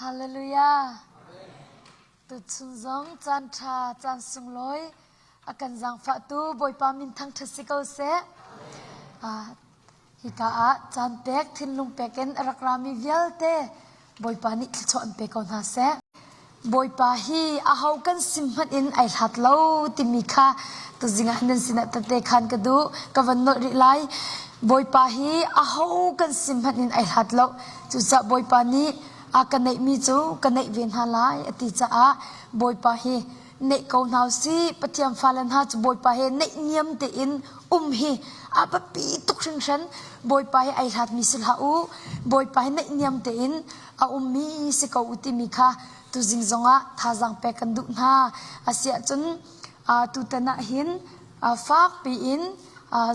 Hallelujah. Tuchun zong caan ṭha, caan sunglawi a kan zaangfahtu Bawipa min thangṭhat si ko seh. Ah, hika ah caan pek, thinlung pek in a rak rami vialte Bawipa nih thluachuah an pe ko hna seh. Bawipa hi aho kan sim hmanh in ai hlat lo timi kha tuzing ah nan sinah tete khan ka duh ka van nolh rih lai. Bawipa hi aho kan sim hmanh in ai hlat lo. Cucaah Bawipa nih a ka neihmi cu ka neih ve hna lai a ti caah Bawipa hi neih ko hna usih. Pathian fale hna cu Bawipa he neihniam tein um hi a biapi tuk hringhran. Bawipa hi ai hlatmi si hlah u. Bawipa hi neihniam tein a ummi si ko u timi kha tuzing zongah thazaang pek kan duh hna. Asiahcun tutan ah hin fak piin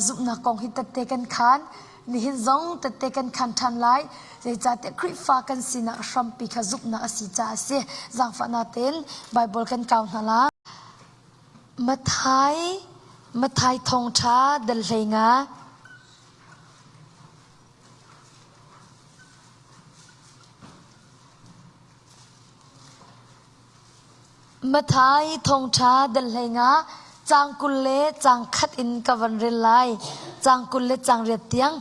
zumhnak kong hi tette kan khan. Nihin zong tette kan khan ṭhan lai. Zeicahtiah Khrihfa kan sinak hrampi kha zumhnak a si caah a si. Zaangfahnak tein Baibal kan kau hna la. Mathai, Mathai thawngṭha dal 15. Mathai thawngṭha dal 15 caang 20 le caang khat in ka van rel lai. Caang 20 le caang riat tiang.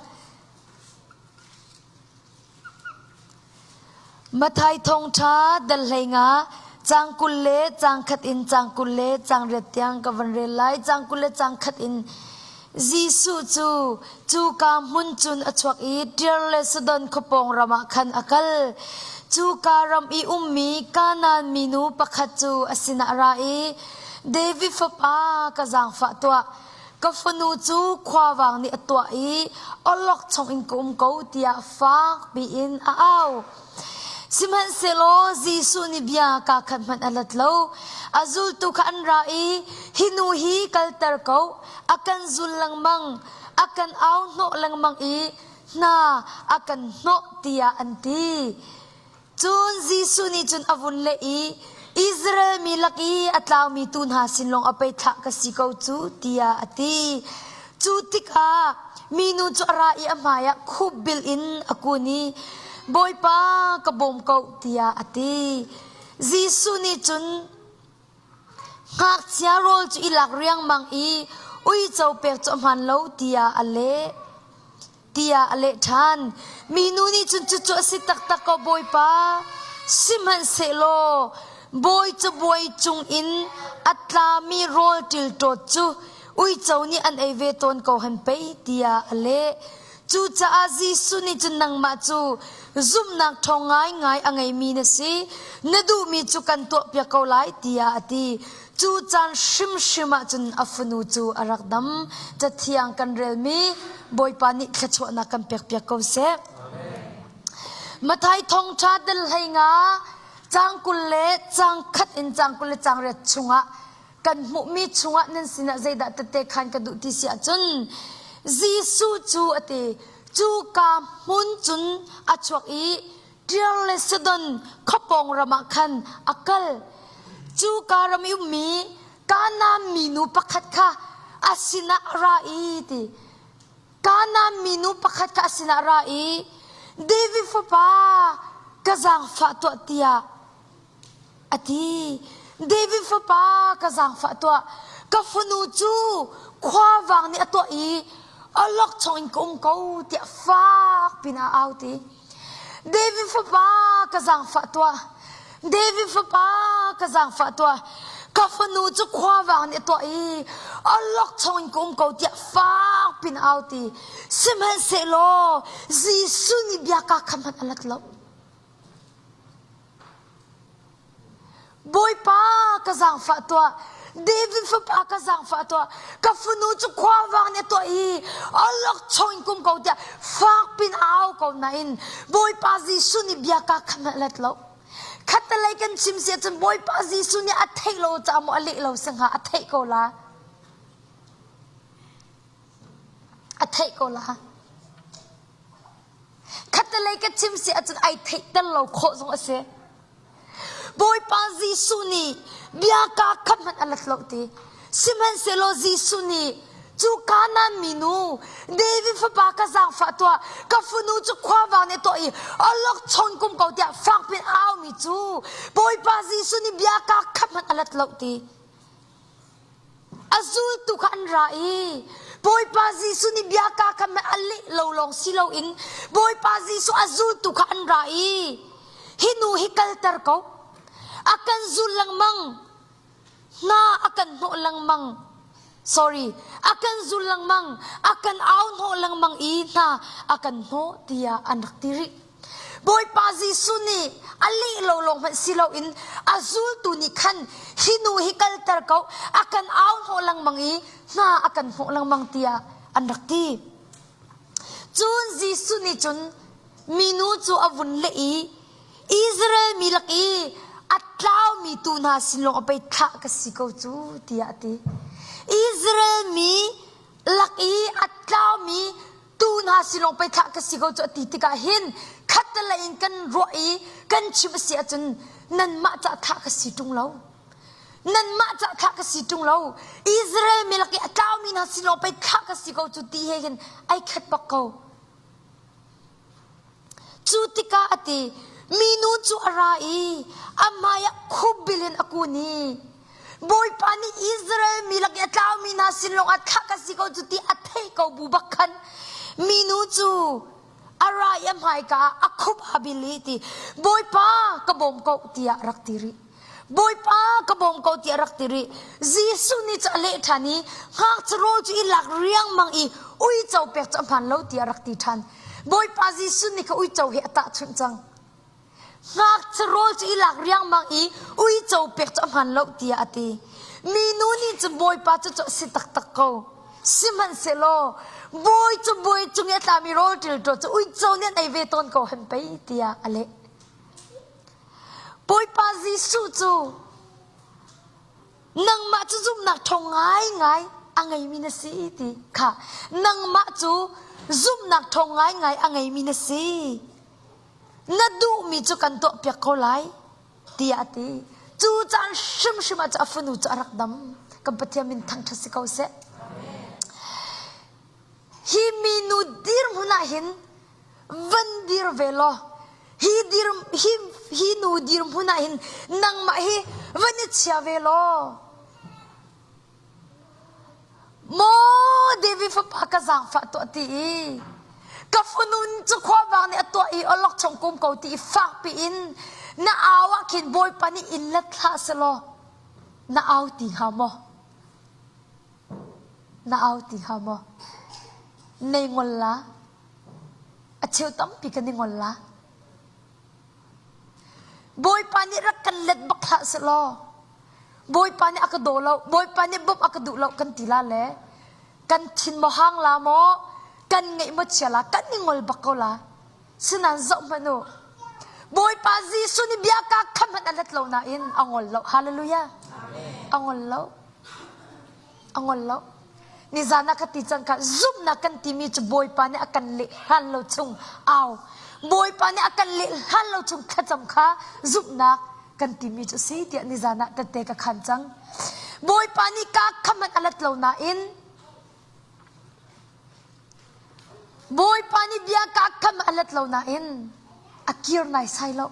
Matthai thawngṭha dal 15 caang 20 le caang khat in caang 20 le caang riat tiang ka van rel lai. Caang 20 le caang khat in Jesuh cu cuka hmun cun a chuak i Tir le Sidon khuapawng ram ah khan a kal. Cuka ram i ummi Kanaan minu pakhat cu a sinah a ra i, David fapa, ka zaangfah tuah. Ka fanu cu khuavang nih a tuah i awlokchong in ka um ko tiah fak piin a au. Sihmanhsehlaw Jesuh nih bia kaa khat hmanh a lat lo. A zultu kha an ra i, Hi nu hi kalter ko, a kan zul lengmang, a kan au hnawh lengmang i hna a kan hnawh tiah an ti. Cun Jesuh nih cun a vun leh i, Israel mi lak i a tlaumi tuu hna sin lawng a pei thlah ka si ko cu, tiah a ti. Cu tikah minu cu a ra i a hmaiah khupbil in a kun i, Bawipa, ka bawm ko, tiah a ti. Jesuh nih cun, Ngakchia rawl cu i lak riangmang i uico pek cu a hmaan lo, tiah a leh. Tiah a leh ṭhan. Minu nih cun cucu a si taktak ko Bawipa. Sihmanhsehlaw bawi cabuai cungin a tlami rawl ṭilṭawt cu uico nih an ei ve tawn ko han pei tiah a leh. Cucaah Jesuh nih cun nangmah cu zumhnak ṭhawng ngaingai a ngeimi na si, na duhmi cu kan tuahpiak ko lai tiah a ti. Cu caan hrimhrim ah cun a fanu cu a rak dam. Cathiang kan relmi Bawipa nih thluachuahnak kan pekpiak ko seh. Mathai thawngṭha dal 15 caang 20 le caang khat in caang 20 le caang riat chungah kan hmuhmi chungah nan sinah zeidah tette khan ka duh ti si ahcun Jesuh cu a ti cu ka hmun cun a chuak i Tir le Sidon khuapawng ram ah khan a kal. Cu ka ram i ummi Kanaan minu pakhat kha a sinah a ra i ti. Kanaan minu pakhat kha a sinah a ra i David fapa ka zaangfah tuah tiah a ti. David fapa ka zaangfah tuah. Ka fanu cu khuavang nih a tuah i awlokchong in ka um ko tiah fak pin a au ti. David fapa ka zaangfah tuah. David fapa ka zaangfah tuah. Ka fanu cu khuavang nih a tuah i awlokchong in ka um ko tiah fak pin a au ti. Sihmanhsehlaw Jesuh nih bia ka kha hmanh a lat lo. Bawipa ka zaangfah tuah. David fapa ka zaangfah tuah. Ka fanu cu khuavang nih a tuah i awlokchong in kum ko tiah fak pin a au ko nain Bawipa Jesuh nih bia ka kha let lo. Khattelei kan chim si ahcun Bawipa Jesuh nih a theih lo caah maw a leh lo si hnga a theih ko la. A theih ko la. Khattelei ka chim si ahcun ai theihter lo khawh zong a si. Bawipa Jesuh nih bia kaa khat hmanh a lat lo ti. Sihmanhsehlaw Jesuh nih cu Kanaan minu David fapa ka zaangfah tuah ka fanu cu khuavang nih tuah i awlokchon kum ko tiah fakpi in a aumi. aumi cu Bawipa Jesuh nih bia kaa khat hmanh a let lo ti. A zultu kha an ra i Bawipa Jesuh nih bia kaa khat hmanh a leh lo lawng si loin Bawipa Jesuh a zultu kha an ra i hi nu hi kalter ko. A kan zul lengmang. Hna a kan hnawh lengmang. Sorry, a kan zul lengmang, a kan au hnawh lengmang i hna a kan hnawh tiah an rak ti rih. Bawipa Jesuh nih a leh lo lawng hmanh si loin a zultu nih khan hi nu hi kalter ko, a kan au hnawh lengmang i hna a kan hnawh lengmang tiah an rak ti. Cun Jesuh nih cun minu cu a vun leh i Israel mi lak i a tlaumi tu hna sin lawng a pei thlah ka si ko cu tiah a ti. Israel mi lak i a tlaumi tu hna sin lawng pei thlah ka si ko cu a ti tikah hin khattelei in kan ruah i kan chim a si ahcun nanmah cah thlah ka si ṭung lo. Nanmah cah thlah ka si ṭung lo. Israel mi lak i a tlaumi hna sin lawng pei thlah ka si ko cu ti he hin ai khat bak ko. Cu tikah a ti, minu cu a ra i a hmaiah khupbil in a kun i, Bawipa nih Israel mi lak i a tlaumi hna sin lawngah thlah ka si ko cu ti a theih ko bu bak khan minu cu a ra i a hmaika ah a khup aa bil i ti, Bawipa ka bawm ko tiah rak ti rih. Bawipa ka bawm ko tiah rak ti rih. Jesuh nih cu a leh ṭhan i ngakchia rawl cu i lak riangmang i uico pek cu a hmaan lo tiah rak ti ṭhan. Bawipa Jesuh nih kha uico he a tahchunh cang. Ngakchia rawl cu i lak riangmang i uico pek cu a hmaan lo tiah a ti. Minu nih cun Bawipa cu cu a si taktak ko. Sihmanhsehlaw bawi cu bawi cung i a tlami rawl ṭilṭaw cu uico nih an ei ve tawn ko hen pei tiah a leh. Bawipa Jesuh cu nangmah cu zumhnak ṭhawng ngaingai a ngeimi na si ti kha nangmah cu zumhnak ṭhawng ngaingai a ngeimi na si. Na duhmi cu kan tuahpiak ko lai tiah a ti. Cu caan hrimhrim ah cu a fanu cu a rak dam. Kan Pathian min thangṭhat si ko seh. Hi minu dirhmun ah hin van dir ve law hi dir hi hi nu dirhmun ah hin nangmah hi van i chia ve law maw David fapa ka zaangfah tuah ti i ka funun cu khuavang nih a tuah i awlokchong kum ko ti i fakpi in na au ah khin Bawipa nih in let hlah selaw na au ti hnga maw Na au ti hnga maw? Nei ngol la. A cheu tampi kan i ngol la. Bawipa nih rak kan let bak hlah sehlaw Bawipa nih a ka daw lo, Bawipa nih bawmh a ka duh lo kan ti la le kan thin maw hang la maw, kan ngeih maw chia la, kan i ngol bak ko la. Sinain zoh hmanh u. Bawipa Jesuh nih bia ka kha hmanh a let lo nain a ngol lo. Hallelujah. A ngol lo. A ngol lo. Nizan ah ka ti cang kha zumhnak kan timi cu Bawipa nih a kan leh hlan lo chung au. Bawipa nih a kan leh hlan lo chung thlacam kha zumhnak kan timi cu si tiah nizan ah tette ka khan cang. Bawipa nih ka kha hmanh a let lo nain Bawipa nih bia ka kam a let lo nain a kir naisai lo.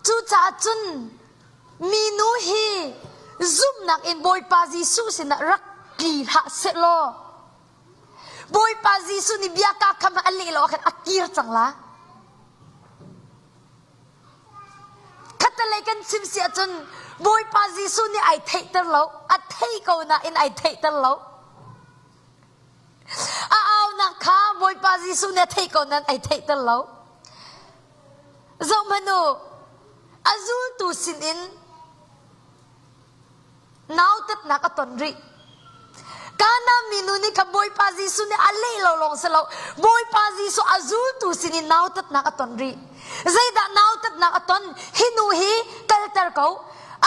Cucaah cun minu hi zumhnak in Bawipa Jesuh sinah rak tli hlah sehlaw Bawipa Jesuh nih bia ka kam a leh lo ah khan a kir cang la. Khattelei kan chim si ahcun Bawipa Jesuh nih ai theihter lo, a thei ko nain ai theihter lo. A aunak kha Bawipa Jesuh nih a theih ko nain ai theihter lo. Zohhmanh u, a zultu sinin nautatnak a ton rih. Kana minu nih kha Bawipa Jesuh nih a leh lo lawng si lo, Bawipa Jesuh a zultu sinin nautatnak a ton rih. Zeidah nautatnak a ton? Hi nu hi kalter ko,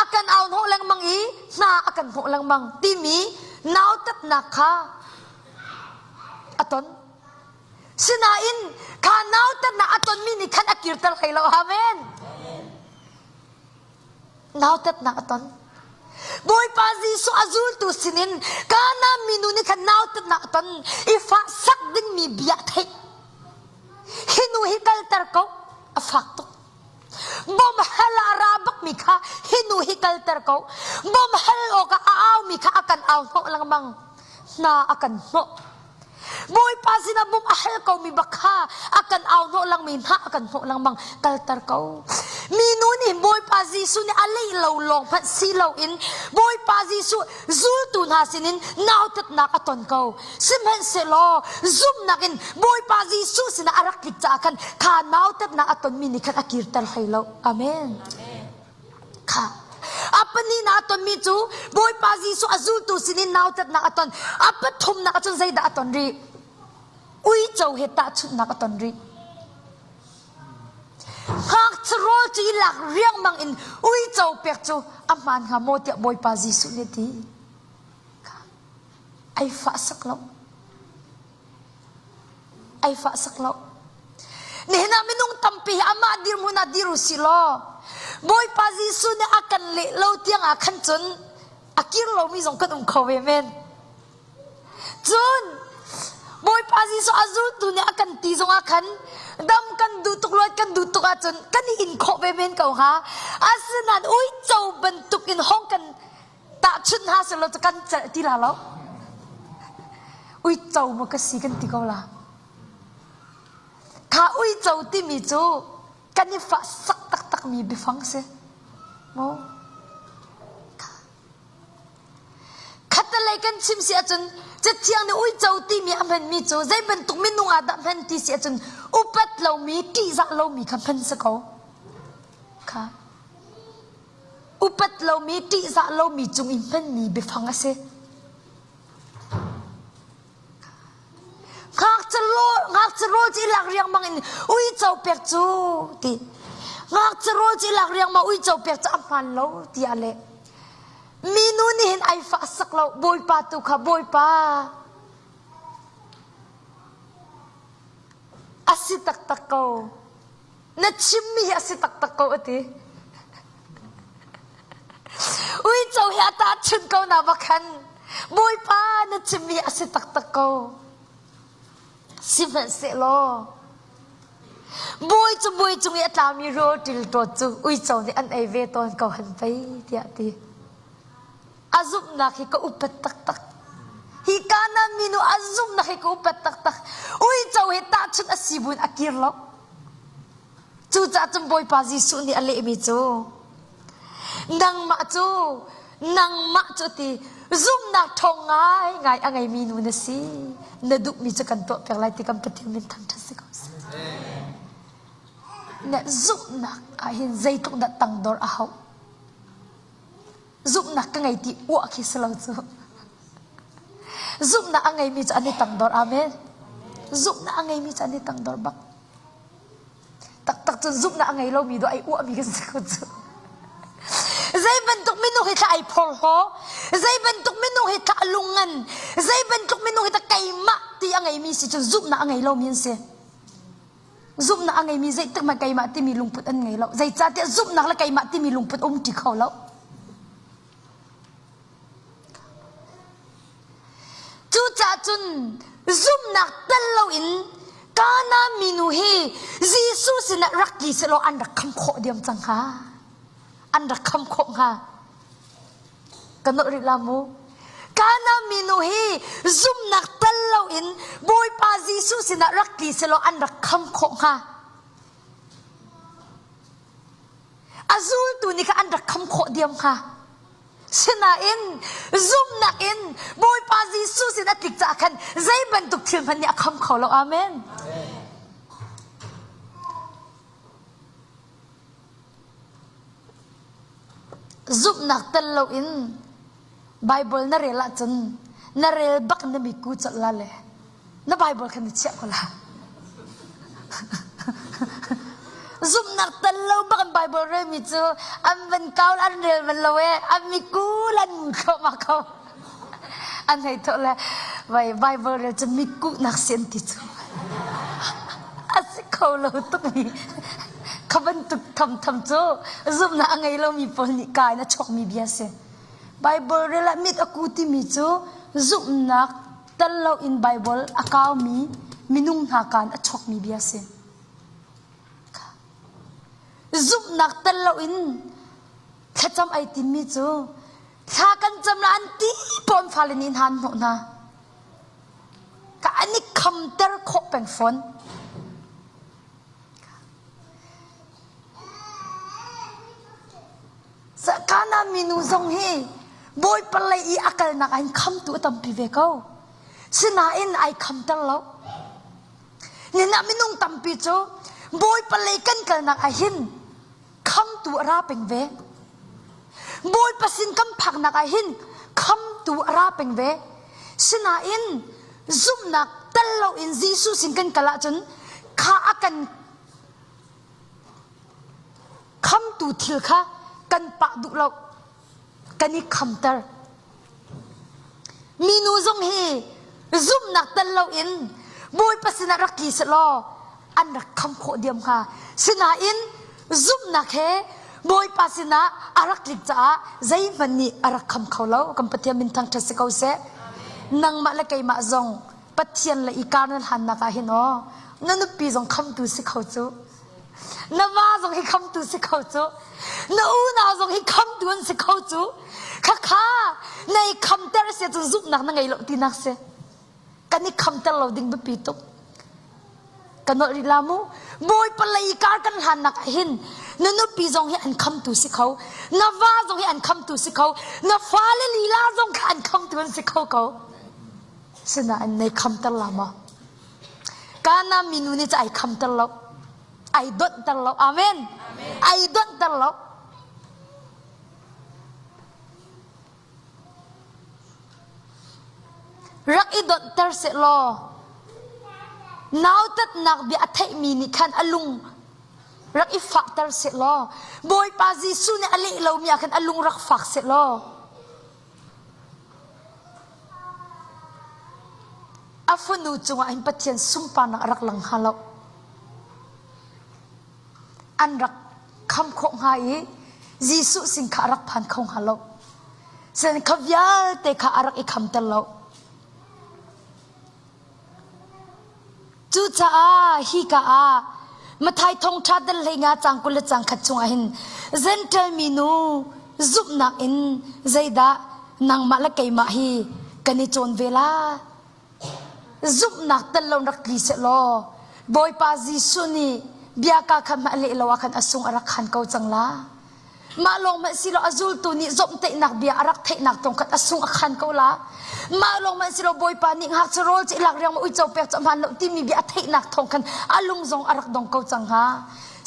a kan au hnawh lengmang i hna a kan hnawh lengmang timi nautatnak kha a ton. Sinain kha nautatnak a tonmi nih khan a kirter hlei lo. Amen. Nautatnak a ton. Bawipa Jesuh a zultu sinin Kana minu nih khan nautatnak a ton i fahsak dingmi bia a theih. Hi nu hi kalter ko, a fak tuk. Bom hal ah ra bakmi kha hi nu hi kalter ko. Bom hal awkah a aumi kha a kan au hnawh lengmang. Hna a kan hnawh. Bawipa sinah bawmh a hal komi bak kha a kan au hnawh lengmi hna a kan hnawh lengmang kalter ko. Minu nih Bawipa Jesuh nih a leh lo lawng hmanh si loin Bawipa Jesuh zultu hna sinin nautatnak a ton ko. Sihmanhsehlaw zumhnak in Bawipa Jesuh sinah a rak tlik caah khan kha nautatnak a tonmi nih khan a kirter hlei lo. Amen. Kha a pahnihnak a tonmi cu Bawipa Jesuh a zultu sinin nautatnak a ton. A pathumnak ah cun zeidah a ton rih? Uico he tahchunhnak a ton rih. Ngakchia rawl cu i lak riangmang in uico pek cu a hmaan hnga maw tiah Bawipa Jesuh nih a ti. Ai fah sak lo. Ai fah sak lo. Nihin ah minung tampi hi amah dirhmun ah dir u sih law Bawipa Jesuh nih a kan leh lo tiang ah khan cun a kir lomi zong kan um kho ve men. Cun Bawipa Jesuh a zultu nih a kan ti zong ah khan dam kan duh tuk luat kan duh tuk ahcun kan i in khawh ve men ko hnga. Asinain uico bantuk in hong kan tahchunh hna selaw cu kan celh ti la lo. Uico maw ka si kan ti ko la. Kha uico timi cu kan i fah sak taktak mi biafang si. Maw? Khattelei kan chim si ahcun Cathiang nih uico timi a hmanmi cu zei bantuk minung ah dah hman ti si ahcun upat lomi, ṭihzah lomi kha hman si ko. Kha. Upat lomi, ṭihzah lomi cung i hmanmi biafang a si. Ngakchia rawl cu i lak riangmang in uico pek cu ti. Ngakchia rawl cu i lak riangmang uico pek cu a hmaan lo tiah a leh. Minu nih hin ai fah sak lo Bawipa tu kha Bawipa a si taktak ko. Na chimmi hi a si taktak ko a ti. Uico hi a tahchunh ko na va khan. Bawipa na chimmi hi a si taktak ko. Sihmanhsehlaw bawi cu bawi cung i a tlami rawl ṭilṭawt cu uico nih an ei ve tawn ko han pei tiah a ti. A zumhnak hi ka upat taktak. Hi Kanaan minu a zumhnak hi ka upat taktak. Uico he tahchunh a si buin a kir lo. Cucaah cun Bawipa Jesuh nih a lehmi cu nangmah cu nangmah cu ti zumhnak ṭhawng ngaingai a ngeimi nu na si. Na duhmi cu kan tuahpiak lai ti kan Pathian min thangṭhat si ko seh. Na zumhnak ah hin zeitluk dah tangdor a hauh. Zumhnak ka ngei ti uah khi si lo cu. Zumhnak a ngeimi cu an i tangdor. Amen. Zumhnak a ngeimi cu an i tangdor bak. Taktak cun zumhnak a ngei lomi dawh ai uahmi kan si ko cu. Zei bantuk minung hi thla ai phorhlaw, zei bantuk minung hi thla a lungngan, zei bantuk minung hi ta keimah ti a ngeimi si cun zumhnak a ngei lomi an si. Zumhnak a ngeimi zeitik hmanh keimah timi lungput an ngei lo. Zeicahtiah zumhnak le keimah timi lungput um ṭi kho lo. Cucaah cun zumhnak tel loin Kanaan minu hi Jesuh sinah rak tli sehlaw an rak kham khawh diam cang hnga. An rak kham khawh hnga. Ka nolh rih la mu. Kanaan minu hi zumhnak tel loin Bawipa Jesuh sinah rak tli sehlaw an rak kham khawh hnga. A zultu nih kha an rak kham khawh diam hnga. Sinain zumhnak in Bawipa Jesuh sin a tlik caah khan zei bantuk thil hmanh nih a kham kho lo. Amen. Zumhnak tel loin Bible na rel ahcun na rel bak na miku colh la le na Bible kha na chiah ko la. Zumhnak tel lo bak in Bible relmi cu an van kau an rel van lo e an miku lan ngu thluahmah ko. An hei thawh le vai Bible rel cu mitkuhnak si an ti cu. A si kho lo tukmi kha bantuk thamtham cu zumhnak a ngei lomi pawl nih ka in a chuakmi bia a si. Bible rel ah mit a ku timi cu zumhnak tel loin Bible a kaumi minung hna kaan a chuakmi bia a si. Zumhnak tel loin thlacam ai timmi cu thla kan cam la an ti pawn fale nih hna an hnawh hna. Ka an i khamter khawh peng fawn. Kana minu zong hi Bawipa lei i a kalnak ah hin khamtu a tampi ve ko. Sinain ai khamter lo. Nina minung tampi cu Bawipa lei kan kalnak ah hin khamtu a ra peng ve. Bawipa sin kan phaknak ah hin khamtu a ra peng ve. Sinain zumhnak tel loin Jesuh sin kan kal ahcun kha a kan khamtu thil kha kan pah duh lo kan i khamter minu zong hi zumhnak tel loin Bawipa sinah rak tli sehlaw an rak kham khawh diam hnga sinain zumhnak he Bawipa sinah a rak tlik caah zeihmanh nih a rak kham kho lo kan Pathian min thangṭhat si ko seh nangmah le keimah zong Pathian le i kar nan hlannak ah hin aw na nupi zong khamtu si kho cu na va zong hi khamtu si kho cu na unau zong hi khamtu an si kho cu khakha na i khamter si cun zumhnak na ngei lo tinak si kan i khamter lo ding biapi tuk ka nolh rih la mu bawipa lei kar kan hlannak ah hin na nupi zong hi an khamtu si kho na va zong hi an khamtu si kho na fale lila zong kha an khamtu an si kho ko Sinain nei khamter la maw? Kana minu nih cu ai khamter lo. Ai donhter lo. Amen. Ai donhter lo. Rak i donhter seh law nautatnak bia a theihmi nih khan a lung rak i fahter seh law Bawipa Jesuh nih a leh lomi ah khan a lung rak fak seh law A fanu cungah hin Pathian sunparnak a rak lang hnga lo. An rak kham khawh hnga i Jesuh sin kha a rak phan kho hnga lo. Sen kha vialte kha a rak i khamter lo. Cucaah hika ah Matthai thawngṭha dal 15 caang 20 le caang khat chungah hin Jentail minu zumhnak in zeidah nangmah le keimah hi kan i cawn ve la? Zumhnak tel lo rak tli seh law Bawipa Jesuh nih bia ka kha hmah leh lo ah khan a sung a rak khan ko cang la. Mah lawng hmanh si lo a zultu nih zomhtaihnak bia a rak theihnak tong khat a sung a khan ko la. Mah lawng hmanh si lo Bawipa nih ngakchia rawl cu i lak riang ma uico pek cu a hmaan lo timi bia a theihnak thawng khan a lung zong a rak dong ko cang hnga.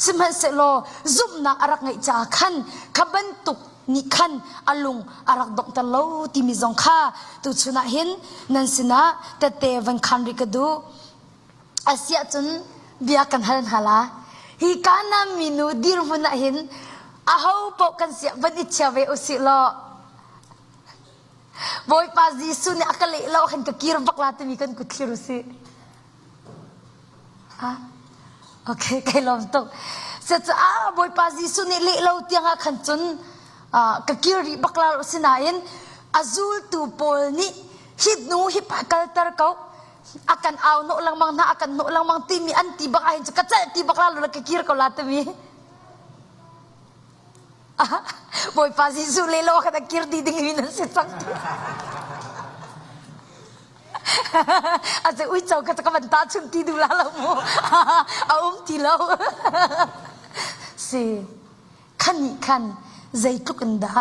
Sihmanhsehlaw zumhnak a rak ngeih caah khan kha bantuk nih khan a lung a rak donghter lo timi zong kha tuchun ah hin nan sinah tette van khan rih ka duh. Asiahcun bia kan hal hna la. Hi Kanaan minu dirhmun ah hin aho paoh kan siah van i chia ve usih law Bawipa Jesuh nih a ka leh lo khan ka kir bak la timi kan kut thlir usih. Ha? Okay, kai lawm tuk. Cucaah Bawipa Jesuh nih leh lo tiang ah khan cun ka kir rih bak la lo sinain a zultu pawl nih hi nu hi pa kalter ko a kan au hnawh lengmang hna a kan hnawh lengmang timi an ti bak ahhin cu ka celh ti bak la lo ka kir ko la timi Bawipa Jesuh le lo khan a kir ti ding mi nan si cang a ce uico ka ka van ta chung ti du la lo mu a um ti lo si khan nih khan zeitluk in dah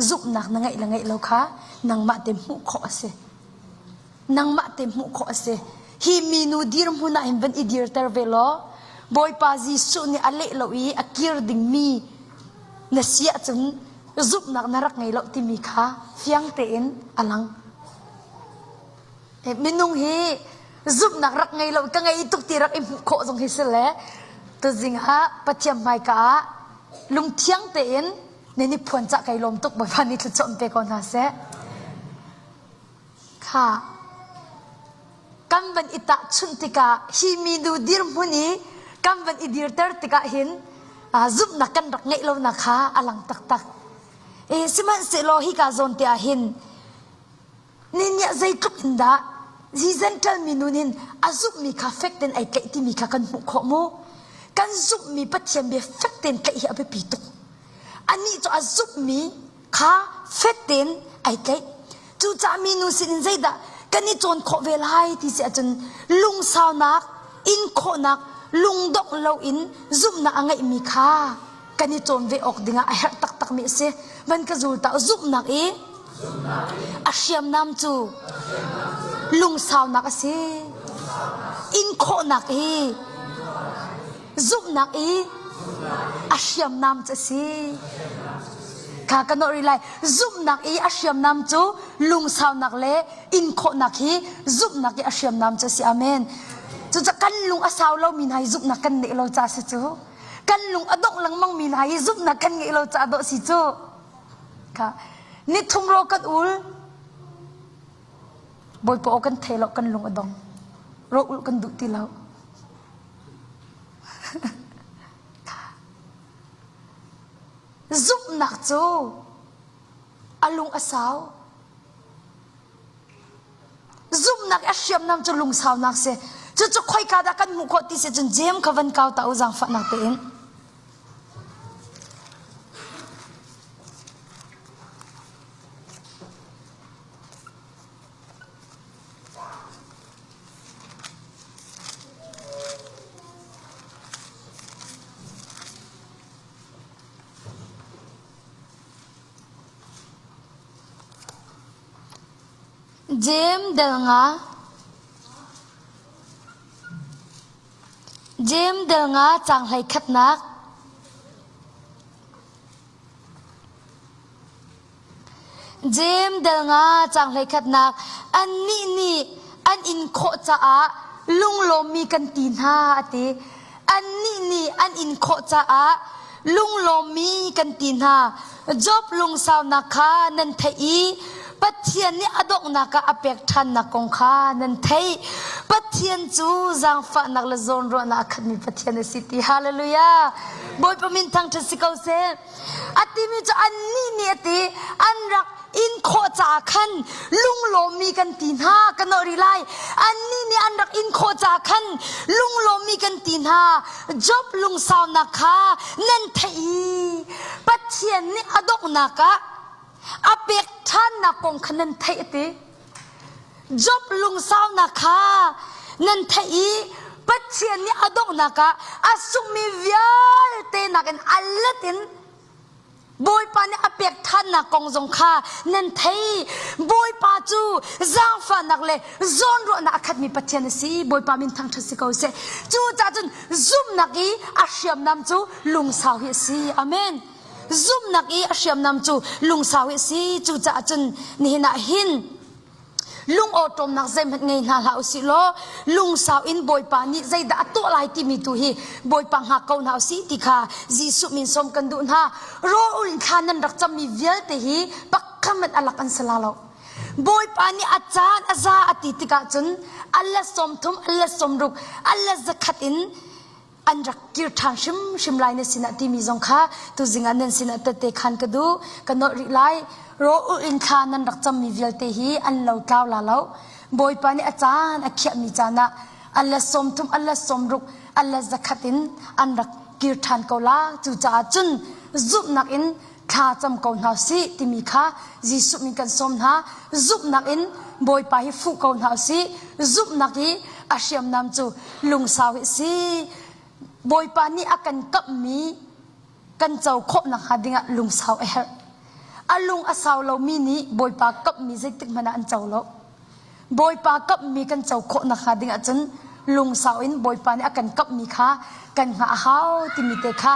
zumhnak na ngeih le ngeih lo kha nangmah te hmuh khawh a si nangmah te hmuh khawh a si hi minu dirhmun ah hin van i dirter ve law Bawipa Jesuh nih a leh lo i a kir dingmi na si ahcun zumhnak na rak ngei lo timi kha fiang tein a lang minung hi zumhnak rak ngei lo ka ngei tuk ti rak i hmuh khawh zong hi si le tuzing ah Pathian hmaika ah lungthiang tein nan i phuan cah kai lawm tuk Bawipa nih thluachuah pe ko hna seh kha kan van i tahchunh tikah hi minu dirhmun i kan van i dirter tikah hin zumhnak kan rak ngeih lonak kha a lang taktak e sihmanhsehlaw hika zawn te ah hin Nih zeitluk in dah Zenṭal minu nih a zumhmi kha fek tein ai tlaih timi kha kan hmuh khawh mu. Kan zumhmi Pathian bia fek tein tlaih hi a biapi tuk. Anih cu a zumhmi kha fek tein ai tlaih. Cucaah minu sinin zeidah kan i cawn khawh ve lai ti si ahcun lungsaunak, in khawhnak, lungdongh loin zumhnak a ngeihmi kha kan i cawn ve awk dingah a herh taktakmi a si. Van ka zul ta zumhnak i a hriamnam cu lungsaunak a si. In khawhnak i zumhnak i a hriamnam cu a si. Kha ka nawh rih lai. Zumhnak i a hriamnam cu lungsaunak le in khawhnak hi zumhnak i a hriamnam cu a si. Amen. Cucaah kan lung a sau lomi hna hi zumhnak kan neih lo ca si cu. Kan lung a dongh lengmang mi hna hi zumhnak kan ngeih lo ca dawh si cu. Kha nithum ro kan ul Bawipa aw kan thei lo kan lung a dong. Ro ul kan duh ti lo. Zumhnak cu a lung a sau. Zumhnak a hriamnam cu lungsaunak si. Cucu khoika dah kan hmuh khawh ti si cun Jeim kha van kau ta u zaangfahnak tein. Jeim del nga Jeim del nga caang hlei khatnak Jeim del nga caang hlei khatnak annih nih an in khawh caah lunglawmmi kan ti hna a ti. Annih nih an in khawh caah lunglawmmi kan ti hna. Job lungsaunak kha nan theih i Pathian nih a donghnak ah a pek ṭhannak kong kha nan theih. Pathian cu zaangfahnak le zawnruahnak a khatmi Pathian a si ti. Hallelujah! Bawipa min thangṭhat si ko seh. A timi cu annih nih a ti an rak in khawh caah khan lunglawmmi kan ti hna ka nawh rih lai annih nih an rak in khawh caah khan lunglawmmi kan ti hna Job lungsaunak kha nan theih i Pathian nih a donghnak ah a pek ṭhannak kong kha nan theih a ti Job lungsaunak kha nan theih i Pathian nih a donghnak ah a sunghmi vialte nakin a let in Bawipa nih a pek ṭhannak kong zong kha nan thei. Bawipa cu zaangfahnak le zawnruahnak a khatmi Pathian a si. Bawipa min thangṭhat si ko seh. Cucaah cun zumhnak i a hriamnam cu lungsau hi a si. Amen. Zumhnak i a hriamnam cu lungsau hi a si. Cucaah cun nihin ah hin lungawṭawmnak zeihmanh ngei hna hlah usih law lungsau in Bawipa nih zeidah a tuah lai timi tu hi Bawipa hngak ko hna usih ti kha Jesuh min sawm kan duh hna. Rawl in thla nan rak cammi vialte hi pakhat hmanh a lak an si la lo. Bawipa nih a caan a za a ti tikah cun a let 30, a let 60, a let zakhat in an rak kir ṭhan hrimhrim lai na sinah timi zong kha tuzing ah nan sinah tette khan ka duh ka nolh rih lai rawl in thla nan rak cammi vialte hi an lo tlau la lo bawipa nih a caan a khiahmi caan ah a let 30 a let 60 a let zakhat in an rak kir ṭhan ko la cucaah cun zumhnak in thla cam ko hna sih timi kha Jesuh min kan sawm hna zumhnak in Bawipa hi fuh ko hna usih zumhnak i a hriamnam cu lungsau hi si Bawipa nih a kan kamhmi kan co khawh nakhnga dingah lungsau a herh a lung a sau lomi nih Bawipa kamhmi zeitik hmanh ah an co lo Bawipa kamhmi kan co khawh nakhnga ding ahcun lungsau in Bawipa nih a kan kamhmi kha kan hngah a hau timi te kha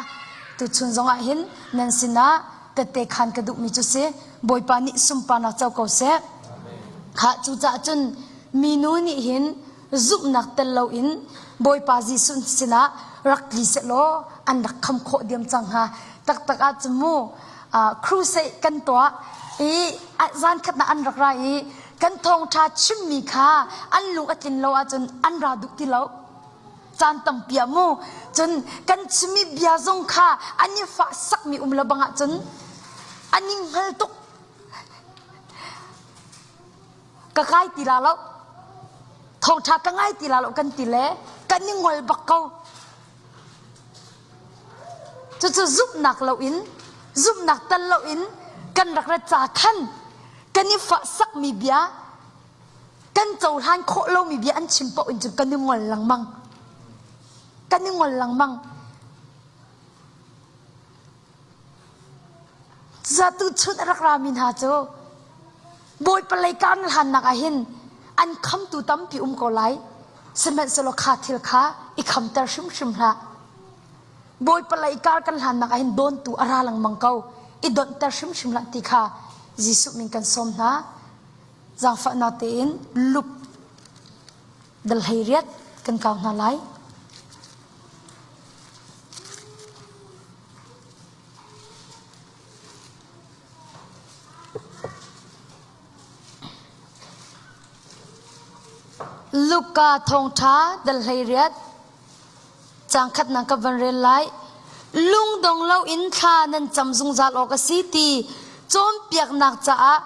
tuchun zongah hin nan sinah tette khan ka duhmi cu si Bawipa nih sunparnak co ko seh. Kha cucaah cun minu nih hin zumhnak tel loin Bawipa Jesuh sinah rak tli sehlaw an rak kham khawh diam cang hnga. Taktak ah cun mu crusade kan tuah i zan khatnak an rak ra i kan thawngṭha chimmi kha an lung a tlin lo ahcun an ra duh ti lo caan tampi ah mu cun kan chimmi bia zong kha an i fah sakmi um lo bang ahcun an i hngal tuk ka kai ti la lo thawngṭha ka ngai ti la lo kan ti le kan i ngol bak ko. Cucu zumhnak loin, zumhnak tel loin kan rak rat ca khan kan i fahsakmi bia, kan cohlan khawh lomi bia an chim paoh in cun kan i ngol lengmang. Kan i ngol lengmang. Zatu chun a rak rami hna cu Bawipa lei kar na hlannak ah hin an khamtu tampi um ko lai. Sihmanhsehlaw kha thil kha i khamter hrimhrim hlah. Bawipa lei kar kan hlannak ah hin dawntu a ra lengmang ko. I donhter hrimhrim hlah ti kha Jesuh min kan sawm hna. Zaangfahnak tein lup dal hlei riat kan kau hna lai. Luka thawngṭha dal 18 caang khatnak ka van rel lai. Lungdong loin thla nan cam zungzal awk a si ti cawnpiaknak caah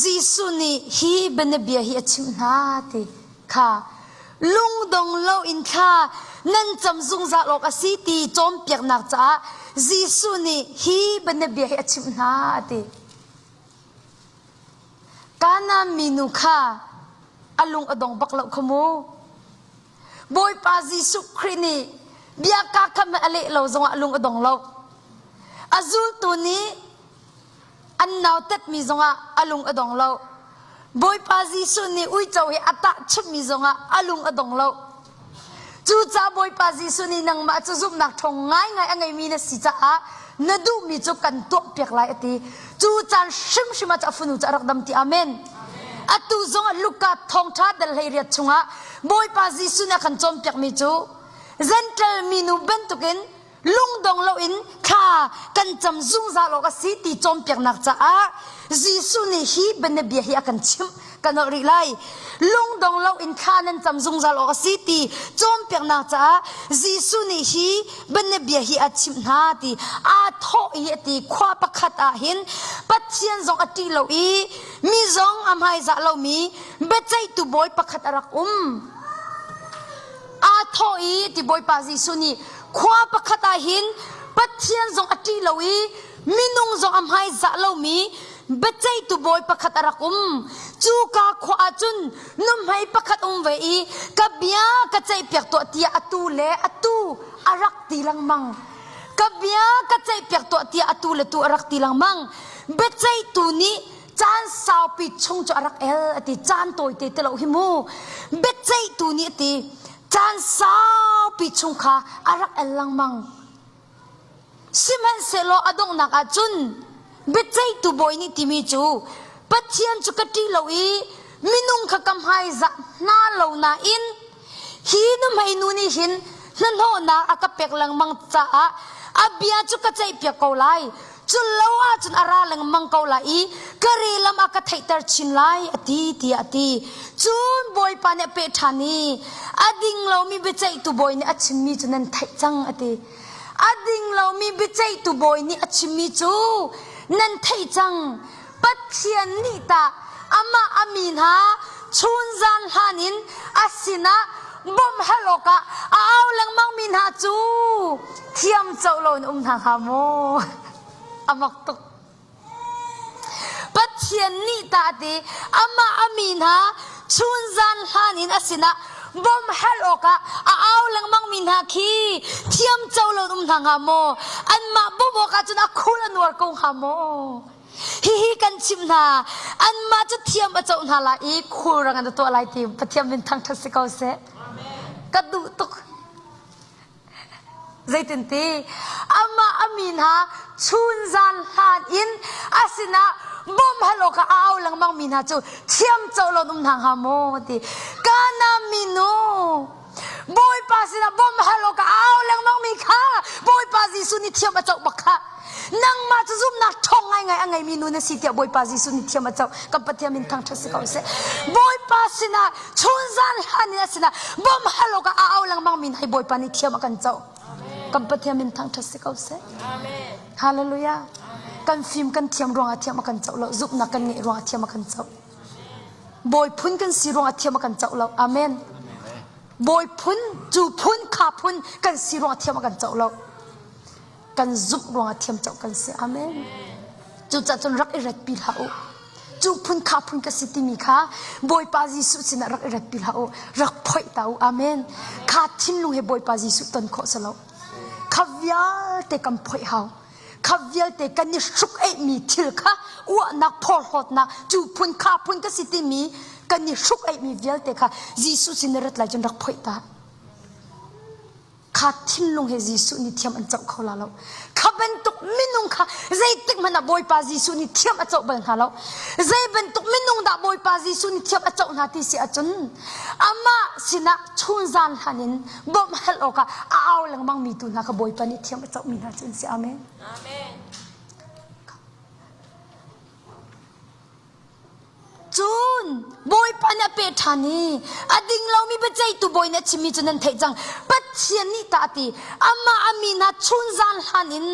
Jesuh nih hi bianabia hi a chimh hna ti kha lungdong loin thla nan cam zungzal awk a si ti cawnpiaknak caah Jesuh nih hi bianabia hi a chimh hna a ti. Kanaan minu kha a lung a dong bak lo kha mu. Bawipa Jesuh Khrih nih bia kaa khat a leh lo zongah a lung a dong lo. A zultu nih an nautatmi zongah a lung a dong lo. Bawipa Jesuh nih uico hi a tahchunhmi zongah a lung a dong lo. Cucaah Bawipa Jesuh nih nangmah cu zumhnak ṭhawng ngaingai a ngeimi na si caah na duhmi cu kan tuahpiak lai a ti. Cu caan hrimhrim ah cu a fanu cu a rak dam ti. Amen. Atu zongah Luka thawngṭha dal 18 chungah Bawipa Jesuh nih a kan cawnpiakmi cu Gentle minu bantukin lungdong loin thla kan cam zungzal awk a si ti cawnpiaknak caah Jesuh nih hi bianabia hi a kan chimh kan holh rih lai lungdong loin thla nan cam zungzal awk a si ti cawnpiaknak caah Jesuh nih hi bianabia hi a chimh hna ti aa thawh i a ti khua pakhat ah hin Pathian zong a ṭih lo i mi zong a hmaizah lomi biaceihtu bawi pakhat a rak um aa thawh i ti Bawipa Jesuh nih khua pakhat ah hin Pathian zong a ṭih lo i minung zong a hmaizah lomi biaceihtu bawi pakhat a rak um. Cuka khua ah cun nuhmei pakhat um ve i ka bia ka ceihpiak tuah tiah atu le atu a rak ti lengmang. Ka bia ka ceihpiak tuah tiah atu le tu a rak ti lengmang. Biaceihtu nih caan saupi chung cu a rak el a ti caan tawite te lo hi mu biaceihtu nih a ti caan saupi chung kha a rak el lengmang sihmanhsehlaw a donghnak ah cun biaceihtu bawi nih timi cu Pathian cu ka ṭih lo i minung kha ka hmaizah hna lo nain hi nuhmei nu nih hin hnahnawhnak a ka pek lengmang caah a bia cu ka ceihpiak ko lai cu lo ahcun a ra lengmang ko lai i ka relam a ka theihter chin lai a ti tiah a ti cun bawipa nih a peh ṭhan i a ding lomi biaceihtu bawi nih a chimmi cu nan theih cang a ti a ding lomi biaceihtu bawi nih a chimmi cu nan theih cang Pathian nih tah amah a mi hna chunzan hlan in a sinah bawmh hal awkah a au lengmang mi hna cu thiam co loin um hna hnga maw? A mak tuk. Pathian nih tah ti amah a mi hna chunzan hlan in a sinah bawmh hal awkah a au lengmang mi hna khi thiam co loin um hna hnga maw? Anmah bawmh awkah cun a khul a nuar ko hnga maw? Hihi kan chimh hna, anmah cu thiam a coh hna lai i khulrang an tuah lai ti Pathian min thangṭhat si ko seh. Ka duh tuk. Zeitinti amah a mi hna chunzan hlan in a sinah bawmh hal awkah a au lengmang mi hna cu thiam coh lo um hna hnga maw ti. Kana minu Bawipa sinah bawmh hal awkah a au lengmang mi kha Bawipa Jesuh nih thiam a coh bak kha. Nangmah cu zumhnak ṭhawng ngaingai a ngeimi nu na si tiah Bawipa Jesuh nih thiam a coh. Kan Pathian min thangṭhat si ko seh. Bawipa sinah chunzan hlan in a sinah bawmh hal awkah a au lengmang mi hna hi Bawipa nih thiam a kan coh. Kan Pathian min thangṭhat si ko seh. Hallelujah. Kan fim kan thiam ruangah thiam a kan coh lo. Zumhnak kan ngeih ruangah thiam a kan coh. Bawi phun kan si ruangah thiam a kan coh lo. Amen. Bawi phun, cu phun, kha phun kan si ruangah thiam a kan coh lo. Kan zumh ruangah thiamcoh kan si. Amen. Cucaah cun rak i ratpi hlah u. Cu phun kha phun ka si timi kha Bawipa Jesuh sinah rak i ratpi hlah u. Rak phoih ta u. Amen. Kha thinlung he Bawipa Jesuh ton khawh si lo. Kha vialte kan phoih hau. Kha vialte kan i hruk eihmi thil kha uahnak phorhlawtnak cu phun kha phun ka si timi kan i hruk eihmi vialte kha Jesuh sin na rat lai cun rak phoih ta. Kha thinlung he Jesuh nih thiam an coh kho la lo. Kha bantuk minung kha zeitik hmanh ah Bawipa Jesuh nih thiam a coh bal hna lo. Zei bantuk minung dah Bawipa Jesuh nih thiam a coh hna ti si ahcun amah sinah chunzan hlan in bawmh hal awkah a au lengmang mi tu hna kha Bawipa nih thiam a cohmi hna cu an si. Amen. Amen. Cun Bawipa nih a peh ṭhan i a ding lomi biaceihtu bawi nih a chimmi cu nan theih cang. Pathian nih tah a ti, amah a mi hna chunzan hlan in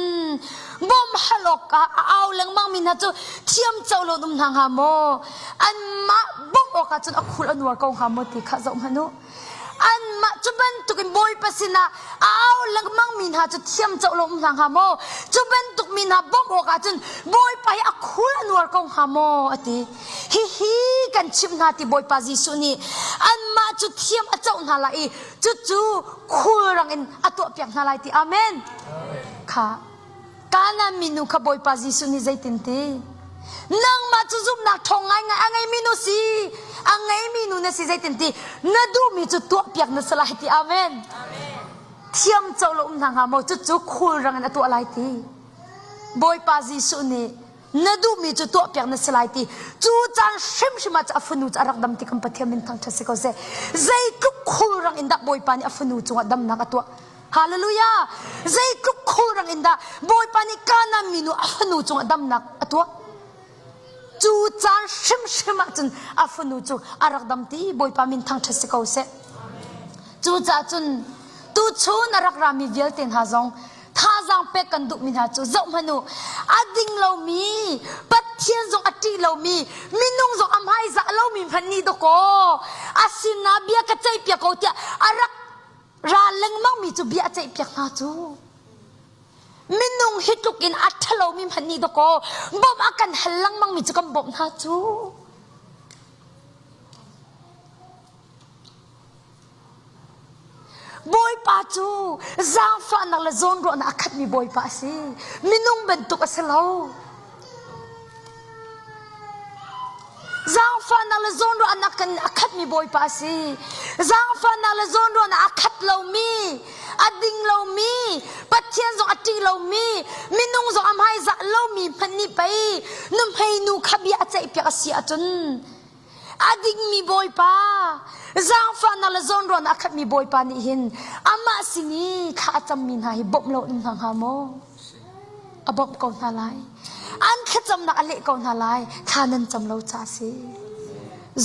bawmh hal awkah a au lengmangmi hna cu thiamco lo um hna hnga maw? Anmah bawmh awkah cun a khul a nuar ko hnga maw ti kha zoh hmanh u. Anmah cu bantukin Bawipa sinah a au lengmangmi hna cu thiamcoh lo um hna hnga maw? Cu bantuk mi hna bawmh awkah cun Bawipa hi a khul a nuar ko hnga maw? a ti. Hihi kan chimh hna ti Bawipa Jesuh nih anmah cu thiam a coh hna lai i cucu khulrang in a tuahpiak hna lai ti. Amen. Kha Kanaan minu kha Bawipa Jesuh nih zeitin ti? Nangmah cu zumhnak ṭhawng ngaingai a ngeimi nu si, a ngeimi nu na si zeitin ti? Na duhmi cu tuahpiak na si lai ti. Amen. Thiam co lo um hna hnga maw? Cucu khulrang in a tuah lai ti. Bawipa Jesuh nih na duhmi cu tuahpiak na si lai ti. Cu caan hrimhrim ah cu a fanu cu a rak dam ti kan Pathian min thangṭhat si ko seh. Zeitluk khulrang in dah Bawipa nih a fanu cungah damnak a tuah. Hallelujah! Zeitluk khulrang in dah Bawipa nih Kanaan minu a fanu cungah damnak a tuah. Cu caan hrimhrim ah cun a fanu cu a rak dam ti Bawipa min thangṭhat si ko seh. Cucaah cun tuchun a rak rami vialte hna zong thazaang pek kan duhmi hna cu zoh hmanh u a ding lomi Pathian zong a ṭih lomi minung zong a hmaizah lomi hmanh nih dawkaw a sinah bia ka ceihpiak ko tiah a rak Ral lengmangmi cu bia a ceihpiak hna cu. Minung hi tluk in a ṭhalomi hmanh nih dawkaw bawmh a kan hal lengmangmi cu kan bawmh hna cu. Bawipa cu zaangfahnak le zawnruahnak a khatmi Bawipa a si. Minung bantuk a si lo. Zaangfahnak le zawnruahnak in a khatmi Bawipa a si. Zaangfahnak le zawnruahnak a khat lomi, a ding lomi, Pathian zong a ṭih lomi, minung zong a hmaizah lomi hmanh nih pei nuhmei nu kha bia a ceihpiak a si ahcun a dingmi Bawipa, zaangfahnak le zawnruahnak a khatmi Bawipa nih hin amah sin i thla a cammi hna hi bawmh lo in hna hnga maw? A bawmh ko hna lai. An thlacamnak a leh ko hna lai. Thla nan cam lo ca a si.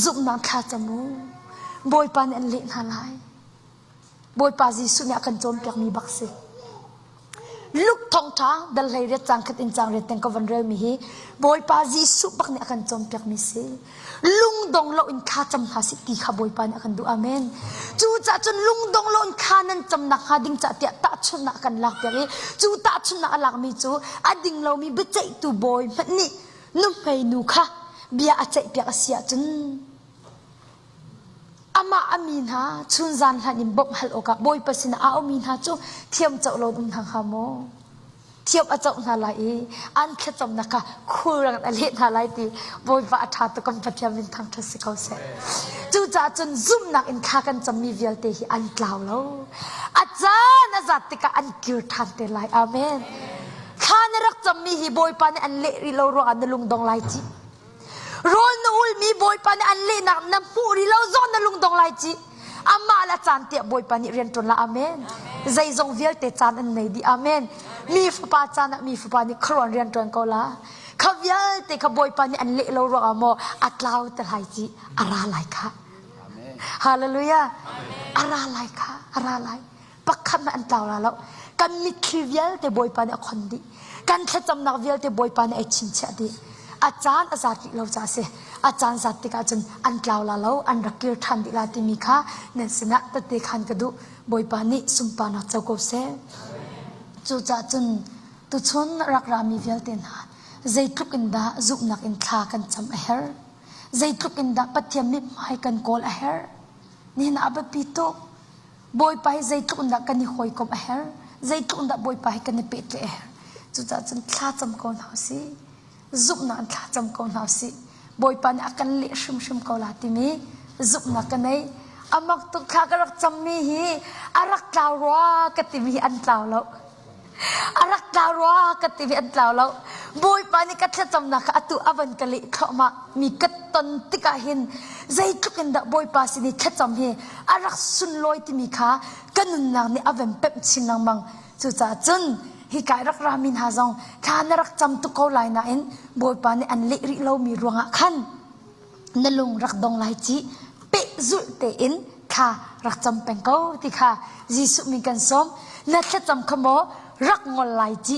Zumhnak thla cam u. Bawipa nih an leh hna lai. Bawipa Jesuh nih a kan cawnpiakmi bak si. Luke thawngṭha dal hlei riat cang khat in cang riat teng ka van relmi hi Bawipa Jesuh bak nih a kan cawnpiakmi si. Lungdong lo in thla cam hna sih ti kha Bawipa nih a kan duh. Amen. Cucaah cun lungdong lo in thla nan cam nakhnga ding cah tiah tahchunhnak a kan lakpiak i cu tahchunhnak a lakmi cu a ding lomi biaceihtu bawi hmanh nih nuhmei nu kha bia a ceihpiak a si ahcun amah a mi hna chunzan hlan in bawmh hal awkah Bawipa sinah a aumi hna cu thiamcoh lo in um hna hnga maw? Thiam a coh hna lai i an thlacamnak kha khulrang in a leh hna lai ti Bawipa a ṭha tuk kan Pathian min thangṭhat si ko seh. Cucaah cun zumhnak in thla kan cammi vialte hi an tlau lo. A caan a zat tikah an kir ṭhan te lai. Amen. Thla na rak cammi hi Bawipa nih an leh rih lo ruangah na lungdong lai cih. Rawl na ulmi Bawipa nih an lehnak na hmuh rih lo zong na lungdong lai cih. Amah le caan tiah Bawipa nih rian ṭuan la. Amen. Zeizong vialte caan an nei dih. Amen. Mi fapa caan ah mi fapa nih khuaruan rian ṭuan ko la. Kha vialte kha Bawipa nih an leh lo ruangah maw a tlau te lai ci a ra lai kha. Hallelujah. A ra lai kha. A ra lai. Pakhat hmanh an tlau la lo. Kan mitthli vialte Bawipa nih a khon dih. Kan thlacamnak vialte Bawipa nih ai chinchiah dih. A caan a zat rih lo ca a si. A caan zat tikah cun an tlau la lo, an rak kir ṭhan dih la timi kha nan sinah tette khan ka duh. Bawipa nih sunparnak co ko seh. Cucaah cun. Tuchun rak rami vialte hna zeitluk in dah zumhnak in thla kan cam a herh. Zeitluk in dah Pathian mithmai kan kawl a herh. Nihin ah a biapi tuk. Bawipa hi zeitluk in dah kan i hawikomh a herh. Zeitluk in dah Bawipa hi kan i pehtlaih a herh. Cucaah cun thla cam ko hna usih. Zumhnak in thla cam ko hna usih. Bawipa nih a kan leh hrimhrim ko la timi zumhnak ka nei. A mak tuk thla ka rak cammi hi a rak tlau rua ka timi hi an tlau lo. A rak tlau rua ka timi an tlau lo. Bawipa nih ka thlacamnak kha atu a van ka leh thluahmah mi ka ton tikah hin zeitluk in dah Bawipa sin i thlacam hi a rak sunlawi timi kha ka nunnak nih a van pemh chin lengmang. Cucaah cun hika i rak rami hna zong thla na rak cam tuk ko lai nain Bawipa nih an leh rih lomi ruangah khan na lung rak dong lai ci pehzulh tein thla rak cam peng ko ti kha Jesuh min kan sawm. Na thlacam kha maw rak ngol lai ci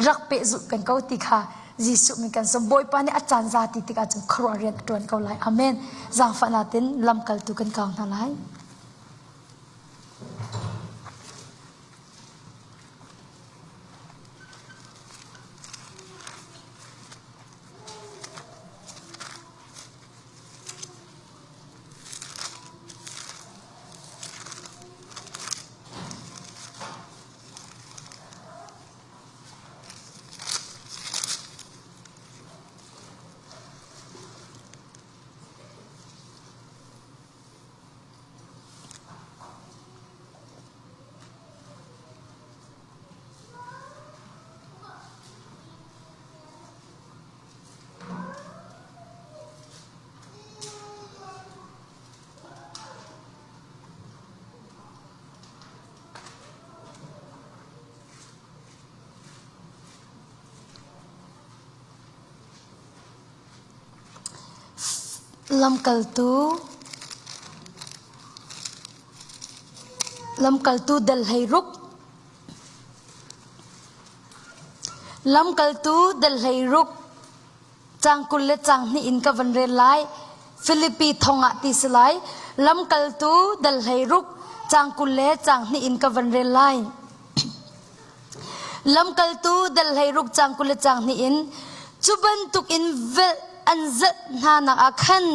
rak pehzulh peng ko ti kha Jesuh min kan sawm. Bawipa nih a caan za ti tikah cun khuaruah rian a ṭuan ko lai. Amen. Zaangfahnak in lamkaltu kan kau hna lai. Lamkaltu Lamkaltu dal 16 Lamkaltu dal 16 caang 20 le caang hnih in ka van rel lai. Filipi thong ah ti si lai. Lamkaltu dal 16 caang 20 le caang hnih in ka van rel lai. Lamkaltu dal 16 caang 20 le caang hnih in cu bantuk in velh an zalh hna nak ah khan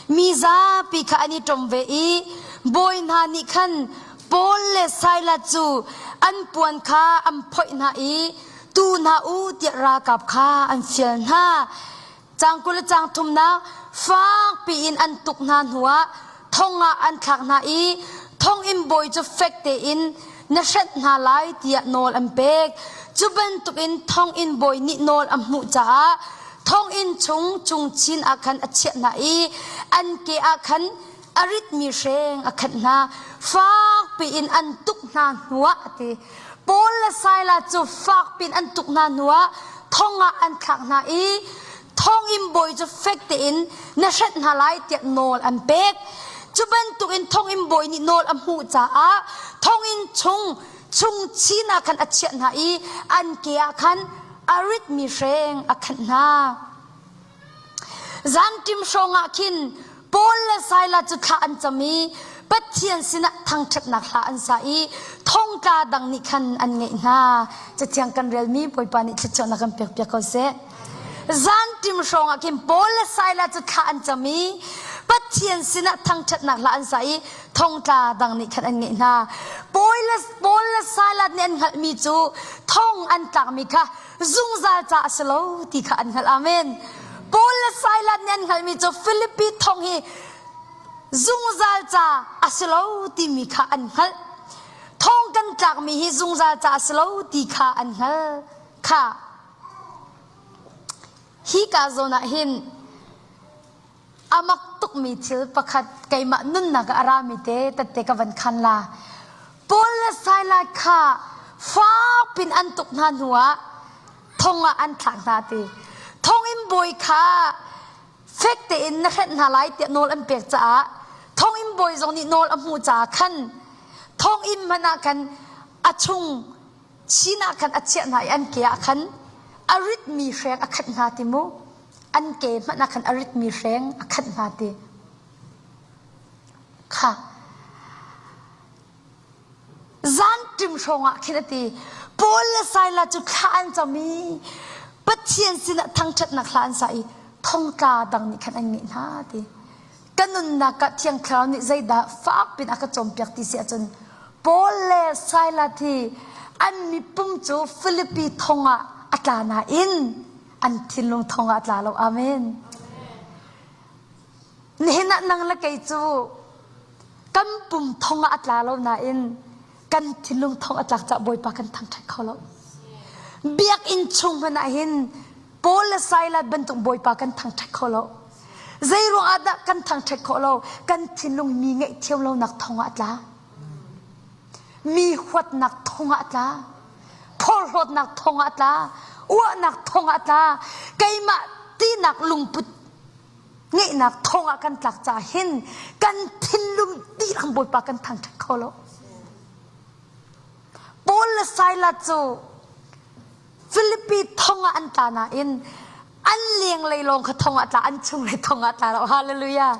mi zapi kha an i ṭom ve i bawi hna nih khan Paul le Silas cu an puan kha an phoih hna i tu hna u tiah ralkap kha an fial hna. Caang 20 le caang thumnak fak piin an tuk hna hnuah thong ah an thlak hna i thonginn bawi cu fek tein na hrenh hna lai tiah nawl an pek. Cu bantukin thonginn bawi nih nawl a hmuh caah thonginn chung cungchin ah khan a chiah hna i an ke ah khan a ritmi hreng a khanh hna. Fak piin an tuk hna hnuah a ti. Paul le Silas cu fak piin an tuk hna hnuah thong ah an thlak hna i thonginn bawi cu fek tein na hrenh hna lai tiah nawl an pek. Cu bantukin thonginn bawi nih nawl a hmuh caah thonginn chung chungchin ah khan a chiah hna i an ke ah khan a ritmi hreng a khanh hna. Zanṭim hrawngah khin Paul le Silas cu thla an cam i Pathian sinah thangṭhatnak hla an sa i thongtla dang nih khan an ngaih hna. Cathiang kan relmi Bawipa nih thluachuahnak kan pekpiak ko seh. Zanṭim hrawngah khin Paul le Silas cu thla an cam i Pathian sinah thangṭhatnak hla an sa i thongtla dang nih khan an ngaih hna. Paul le, Paul le Silas nih an hngalhmi cu thong an tlakmi kha zungzal ca a si lo ti kha an hngalh. Amen. Paul le Silas nih an hngalhmi cu Filipi thong hi zungzal ca a si lo timi kha an hngalh. Thong kan tlakmi hi zungzal ca a si lo ti kha an hngal. Kha hi ka zawn ah hin a mak tukmi thil pakhat keimah nunnak ah a rami te tette ka van khan la. Paul le Silas kha fakpin an tuk hna hnuah thong ah an thlak hna ti. Thonginn bawi kha fek tein na hrenh hna lai tiah nawl an pek caah thonginn bawi zong nih nawl a hmuh caah khan thonginn hmanh ah khan a chung chin ah khan a chiah hna i an ke ah khan a ritmi hreng a khanh hna ti mu an ke hmanh ah khan a ritmi hreng a khanh hna ti kha zanṭim hrawng ah khin a ti. Paul le Silas cu thla an cam i Pathian sinah thangṭhatnak hla an sa i thongtla dang nih khan an ngeih hna ti. Ka nunnak ah Thiang Thlarau nih zeidah fak pin a ka cawnpiak ti si ahcun Paul le Silas hi an mipum cu Filipi thong ah a tla nain an thinlung thong ah a tla lo. Amen. Nihin ah nang le kei cu kan pum thong ah a tla lo nain kan thinlung thong a tlak caah Bawipa kan thangṭhat kho lo. Biakinn chung hmanh ah hin Paul le Silas bantuk Bawipa kan thangṭhat kho lo. Zei ruang ah dah kan thangṭhat khawh lo? Kan thinlung mi ngaihthiam lonak thong ah a tla. Mi huatnak thong ah a tla. Phorhlawtnak thong ah a tla. Uahnak thong ah a tla. Keimah tinak lungput ngeihnak thong ah kan tlak caah hin kan thinlung dihlak Bawipa kan thangṭhat kho lo. Paul le Silas cu Filipi thong ah an tla nain an lenglei lawng kha thong ah tla an chunglei thong ah tla lo. Hallelujah.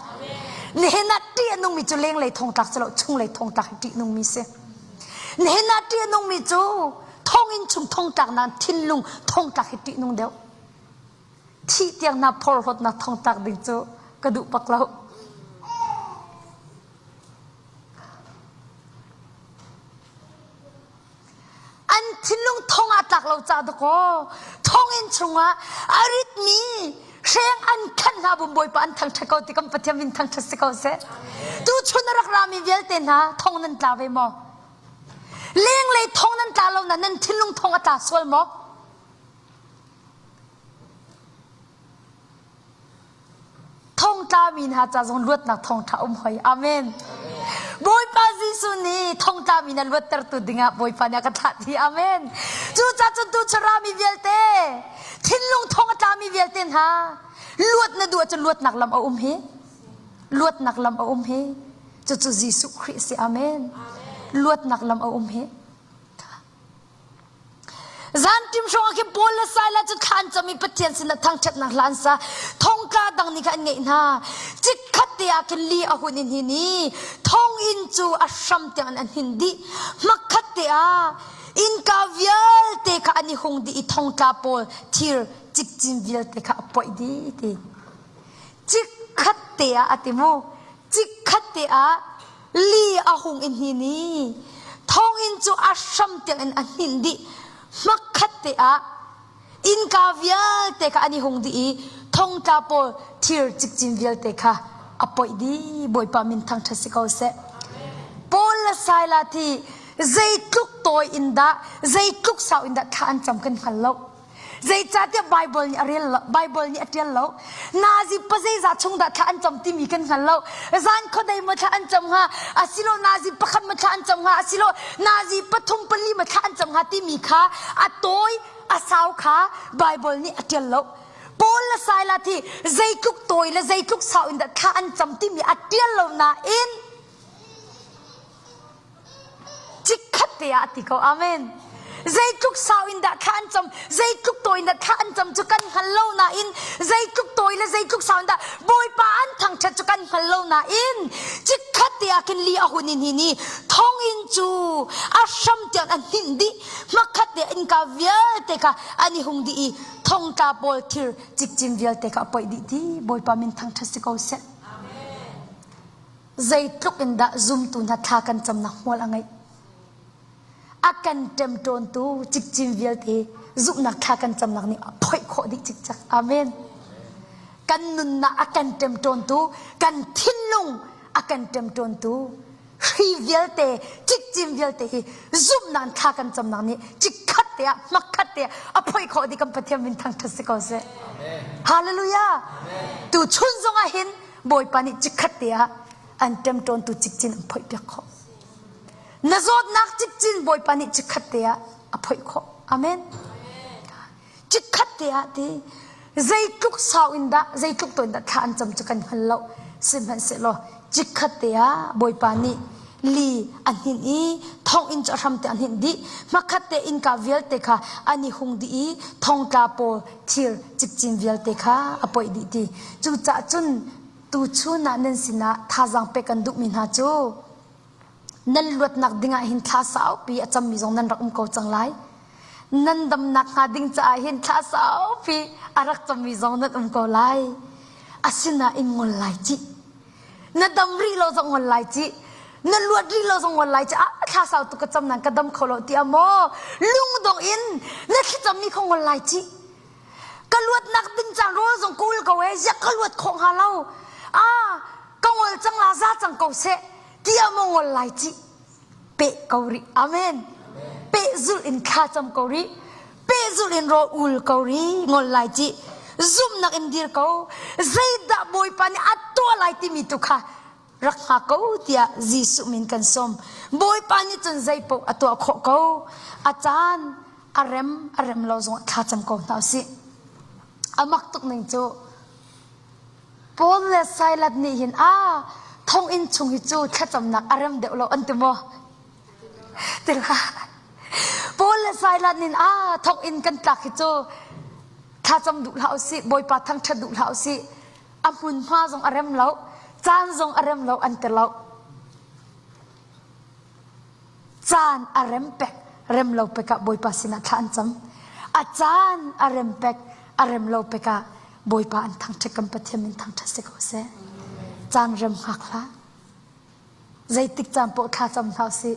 Nihin ah ṭih a nungmi cu lenglei thong tlak si lo chunglei thong tlak hi ṭih nungmi si. Nihin ah ṭih a nungmi cu thonginn chung thong tlak nain thinlung thong tlak hi ṭih nung deuh. Thih tiang na phorhlawtnak thong tlak ding cu ka duh bak lo. An thinlung thong ah tlak lo ca dakaw thonginn chungah a ritmi hreng an khanh hna bum bawipa an thangṭhat ko ti kan Pathian min thangṭhat si ko seh. Tuchun a rak rami vialte hna thong nan tla ve maw? Lenglei thong nan tla lo na nan thinlung thong a tla sual maw? Thongtlami hna ca zong luatnak thawngṭha um hoi. Amen. Bawipa Jesuh nih thongtlami na luattertu dingah Bawipa nih a ka thlah ti. Amen. Cucaah cun tuchun vialte thinlung thong a tlami vialte hna luat na duh ahcun luatnak lam a um hi. Luatnak lam a um hi. Cucu Jesuh Khrih si. Amen. Luatnak lam a um hi. Zanṭim hrawng ah khin Paul le Silas cu thla an cam i Pathian sinah thangṭhatnak hla an sa. Thongtla dang nih khan an ngeih hna. Chikkhat te ah khin li a hun i hnin i thonginn cu a hram tiang in an hnin dih. Hmakhat te ah innka vialte kha an i hung dih i thongtla pawl thir cikcin vialte kha a poih dih ti. Chikkhat te ah a ti mu. Chikkhat te ah li a hung i hnin i thonginn cu a hram tiangin a hninh dih hmakhat te ah innka vialte kha an i hung dih i thongtla pawl thir cikcin vialte kha a poih dih bawipa min thangṭhat si ko seh Paul le Silas hi zeitluk tawi in dah zeitluk sau in dah thla an cam kan hngal lo Zeicahtiah Baibal nih a rel lo, Baibal nih a ṭial lo. Nazi pazeizah chung dah thla an cam timi kan hngal lo. Zan khuadei maw thla an cam hnga, asilo nazi pakhat maw thla an cam hnga, asilo nazi pathum pali maw thla an cam hnga timi kha a tawi a sau kha Baibal nih a ṭial lo. Paul le Silas hi zeitluk tawi le zeitluk sau in dah thla an cam timi a ṭial lo nain Chikkhat te ah a ti ko. Amen. Zeitluk sau in dah thla an cam, zeitluk tawi in dah thla an cam cu kan hngal lo nain, zeitluk tawi le zeitluk sau in dah Bawipa an thangṭhat cu kan hngal lo nain, chikkhat te ah khin li a hun in hin i thonginn cu a hram tiang an hninh dih. Hmakhat te innka vialte kha an i hung dih i thongtla pawl thir cikcin vialte kha a poih dih ti Bawipa min thangṭhat si ko seh. Zeitluk in dah zumtu hna thla kan camnak hmual a ngeih. A kan ṭemṭawntu cikcin vialte zumhnak thla kan camnak nih a phoih khawh dih cikcek. Amen. Kan nunnak a kan ṭemṭawntu, kan thinlung a kan ṭemṭawntu, hri vialte, cikcin vialte hi zumhnak thla kan camnak nih chikkhat te ah hmakhat te ah a phoih khawh dih kan Pathian min thangṭhat si ko seh. Hallelujah. Tu chun zong ah hin Bawipa nih chikkhat te ah an ṭemṭawntu cikcin an phoihpiak khawh. Na zawtnak cikcin Bawipa nih chikkhat te ah a phoih khawh. Amen. Chikkhat te ah ti zeitluk sau in dah zeitluk tawn dah thla an cam cu kan hngal lo. Sihmanhsehlaw chikkhat te ah Bawipa nih li a hninh i thonginn cu a hram te a hninh dih. Hmakhat te innka vialte kha an i hung dih i thongtla pawl thir cikcin vialte kha a poih dih ti. Cucaah cun tuchun ah nan sinah thazaang pek kan duhmi hna cu nan luatnak dingah hin thla saupi a cammi zong nan rak um ko cang lai. Nan damnak hnga ding caah hin thla saupi a rak cammi zong nan um ko lai. Asinain ngol lai cih. Na dam rih lo zong ngol lai cih. Na luat rih lo zong ngol lai cih. Ah thla sau tuk ka cam nan ka dam kho lo tiah maw lungdong in na thlacammi kha ngol lai cih. Ka luatnak ding caan rawl zong ka ul ko ee ziak ka luat khawh hnga lo. Ah ka ngol cang la za cang ko seh tiah maw ngol lai cih. Peh ko rih. Amen. Pehzulh in thla cam ko rih. Pehzulh in rawl ul ko rih. Ngol lai cih. Zumhnak in dir ko. Zeidah Bawipa nih a tuah lai timi tu kha rak hngak ko tiah Jesuh min kan sawm. Bawipa nih cun zeipaoh a tuah khawh ko. A caan a rem a rem lo zongah thla cam ko hna usih. A mak tuk ning cu Paul le Silas nih hin a thonginn chung hi cu thlacamnak a rem deuh lo an ti maw? Tila. Paul le Silas nih a thonginn kan tlak hi cu thlacam duh hlah usih, Bawipa thangṭhat duh hlah usih. A hmunhma zong a rem lo, caan zong a rem lo an ti lo. Caan a rem pek, rem lo pek ah Bawipa sinah thla an cam. A caan a rem pek, a rem lo pek ah Bawipa an thangṭhat kan Pathian min thangṭhat si ko seh. Caan rem hngak hlah. Zeitik caan paoh thla cam hna usih.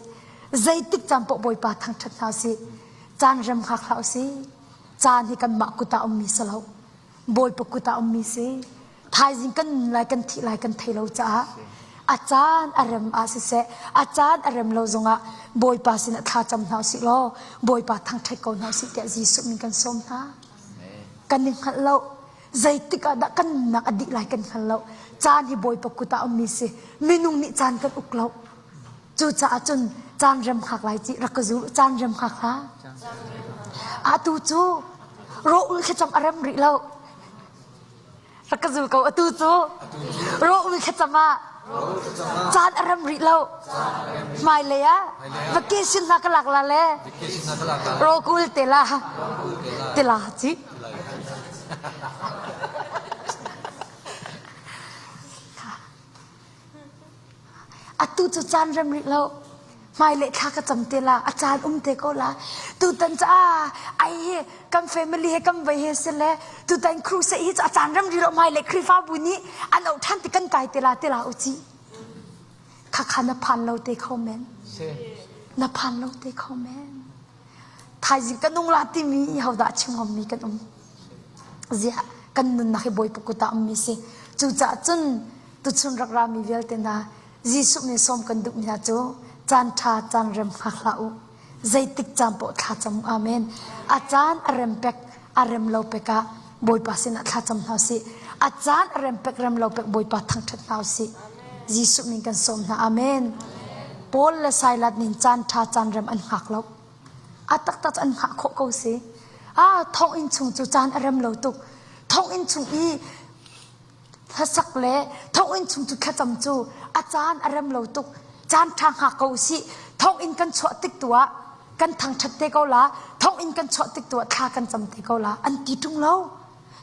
Zeitik caan paoh Bawipa thangṭhat hna usih. Caan rem hngak hlah usih. Caan hi kanmah kut ah ummi si lo. Bawipa kut ah ummi si. Thaizing kan nun lai kan thih lai kan thei lo caah a caan a rem ah siseh a caan a rem lo zongah Bawipa sinah thla cam hna usih law Bawipa thangṭhat ko hna usih tiah Jesuh min kan sawm hna. Kan i hngalh lo. Zeitik ah dah kan nunnak a dih lai kan hngal lo. Caan hi Bawipa kut ah ummi si. Minung nih caan kan uk lo. Cucaah cun caan rem hngak lai ci rak ka zul caan rem hngak hlah. Atu cu rawh thlacam a rem rih lo. Rak ka zul ko atu cu rawh thlacam ah caan a rem rih lo. Hmailei ah vacation hna ka lak la le rawkul te la te la ci. Atu cu caan rem rih lo. Hmailei thla ka cam te la, a caan um te ko la. Tutan cu ah ai hi kan family he kan vei he si le tutan crusade hi cu a caan rem rih lo hmailei Khrihfabu nih an auh ṭhan ti kan kai te la te la u ci. Khakha na phan lo te kho men. Na phan lo te kho men. Thaizing ka nung la timi hodah chim ngommi kan um. Ziah kan nunnak hi Bawipa kut ah ummi si. Cucaah cun tuchun rak rami vialte hna Jesuh nih sawm kan duhmi hna cu caan ṭha caan rem hngak hlah u. Zeitik caan paoh thla cam u. Amen. A caan a rem pek a rem lo pek ah Bawipa sinah thla cam hna usih. A caan a rem pek rem lo pek Bawipa thangṭhat hna usih. Jesuh min kan sawm hna. Amen. Paul le Silas nih caan ṭha caan rem an hngak lo. A taktak an hngah khawh ko si. Ah, thonginn chung cu caan a rem lo tuk. Thonginn chung i hlasak le thonginn chung cu thlacam cu a caan a rem lo tuk. Caan ṭha hngak ko usih. Thonginn kan chuah tik tu ah kan thangṭhat te ko la. Thonginn kan chuah tik tu ah thla kan cam te ko la. An ti ṭung lo.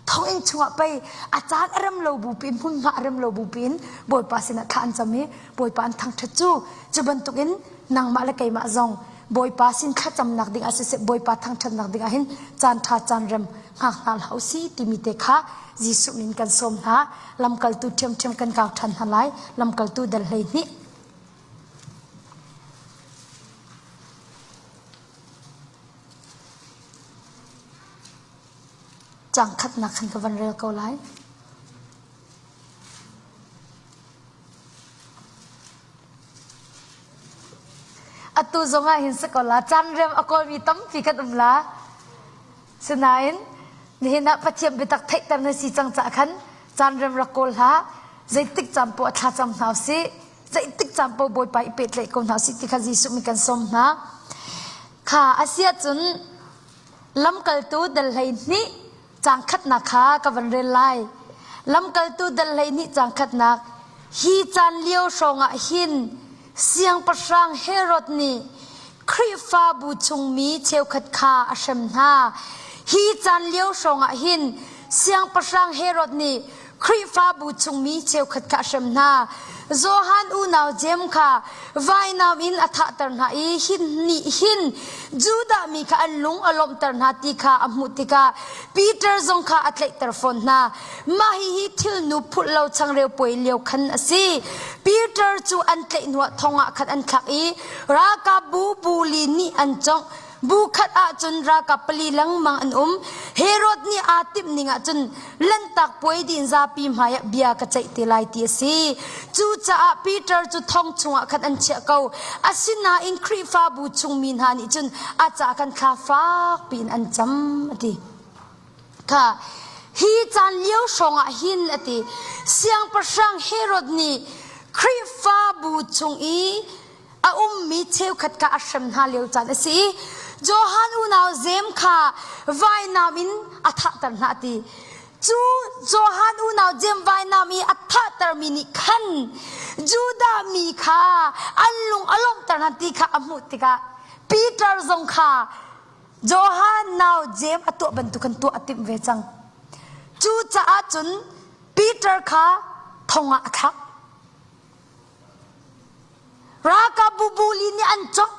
Thonginn chungah pei a caan a rem lo bupi in hmunhma a rem lo bupi in Bawipa sinah thla an cam i Bawipa an thangṭhat cu cu bantukin nangmah le keimah zong Bawipa sin thlacamnak ding ah siseh Bawipa thangṭhatnak ding ah hin caan ṭha caan rem hngak hna hlah usih timi te kha Jesuh min kan sawm hna lamkaltu ṭhiamṭhiam kan kau ṭhan hna lai lamkaltu dal 12 Caang khatnak khan ka van rel ko lai. Atu zongah hin si ko la caan rem a kawlmi tampi kan um la. Sinain nihin ah Pathian biatak theihter na si cang caah khan caan rem rak kawl hlah. Zeitik caan poah thla cam hna usih. Zeitik caan poah Bawipa i pehtlaih ko hna usih ti kha Jesuh mi kan sawm hna. Kha a si ahcun Lamkaltu dal 12 caang khatnak kha ka van rel lai. Lamkaltu dal 12 caang khatnak hi caan lio hrawngah hin siangpahrang Herod nih Khrihfabu chungmi cheukhat kha a hrem hna. Hi caan lio hrawngah hin siangpahrang Herod nih Khrihfabu chungmi cheukhat kha a hrem hna. Johan unau Jeim kha vainam in a thahter hna i hi nih hin Judah mi kha an lung a lawmhter hna ti kha a hmuh tikah Peter zong kha a tlaihter fawn hna. Mah hihi thilnu phulh lo changreu puai lio khan a si. Peter cu an tlaih hnuah thong ah khan an thlak i ralkapbu bu li nih an cawngh. Bu khat ahcun ralkap pali lengmang an um. Herod nih aa timh ning ahcun Lanhtak puai dih in zapi hmaiah bia ka ceih te lai ti a si. Cucaah Peter cu thong chungah khan an chiah ko. Asinain Khrihfabu chungmi hna nih cun a ca khan thla fak piin an cam a ti. Kha hi caan lio hrawng ah hin a ti siangpahrang Herod nih Khrihfabu chung i a ummi cheukhat kha a hrem hna lio caan a si i Johan unau Jeim kha vainam in a thahter hna a ti. Cu Johan unau Jeim vainam i a thahtermi nih khan Judah mi kha an lung a lawmhter hna ti kha a hmuh tikah Peter zong kha Johan nau Jeim a tuah bantuk khan tuah a timh ve cang. Cucaah cun Peter kha thong ah a thlak. Ralkap bu buli nih an cawk.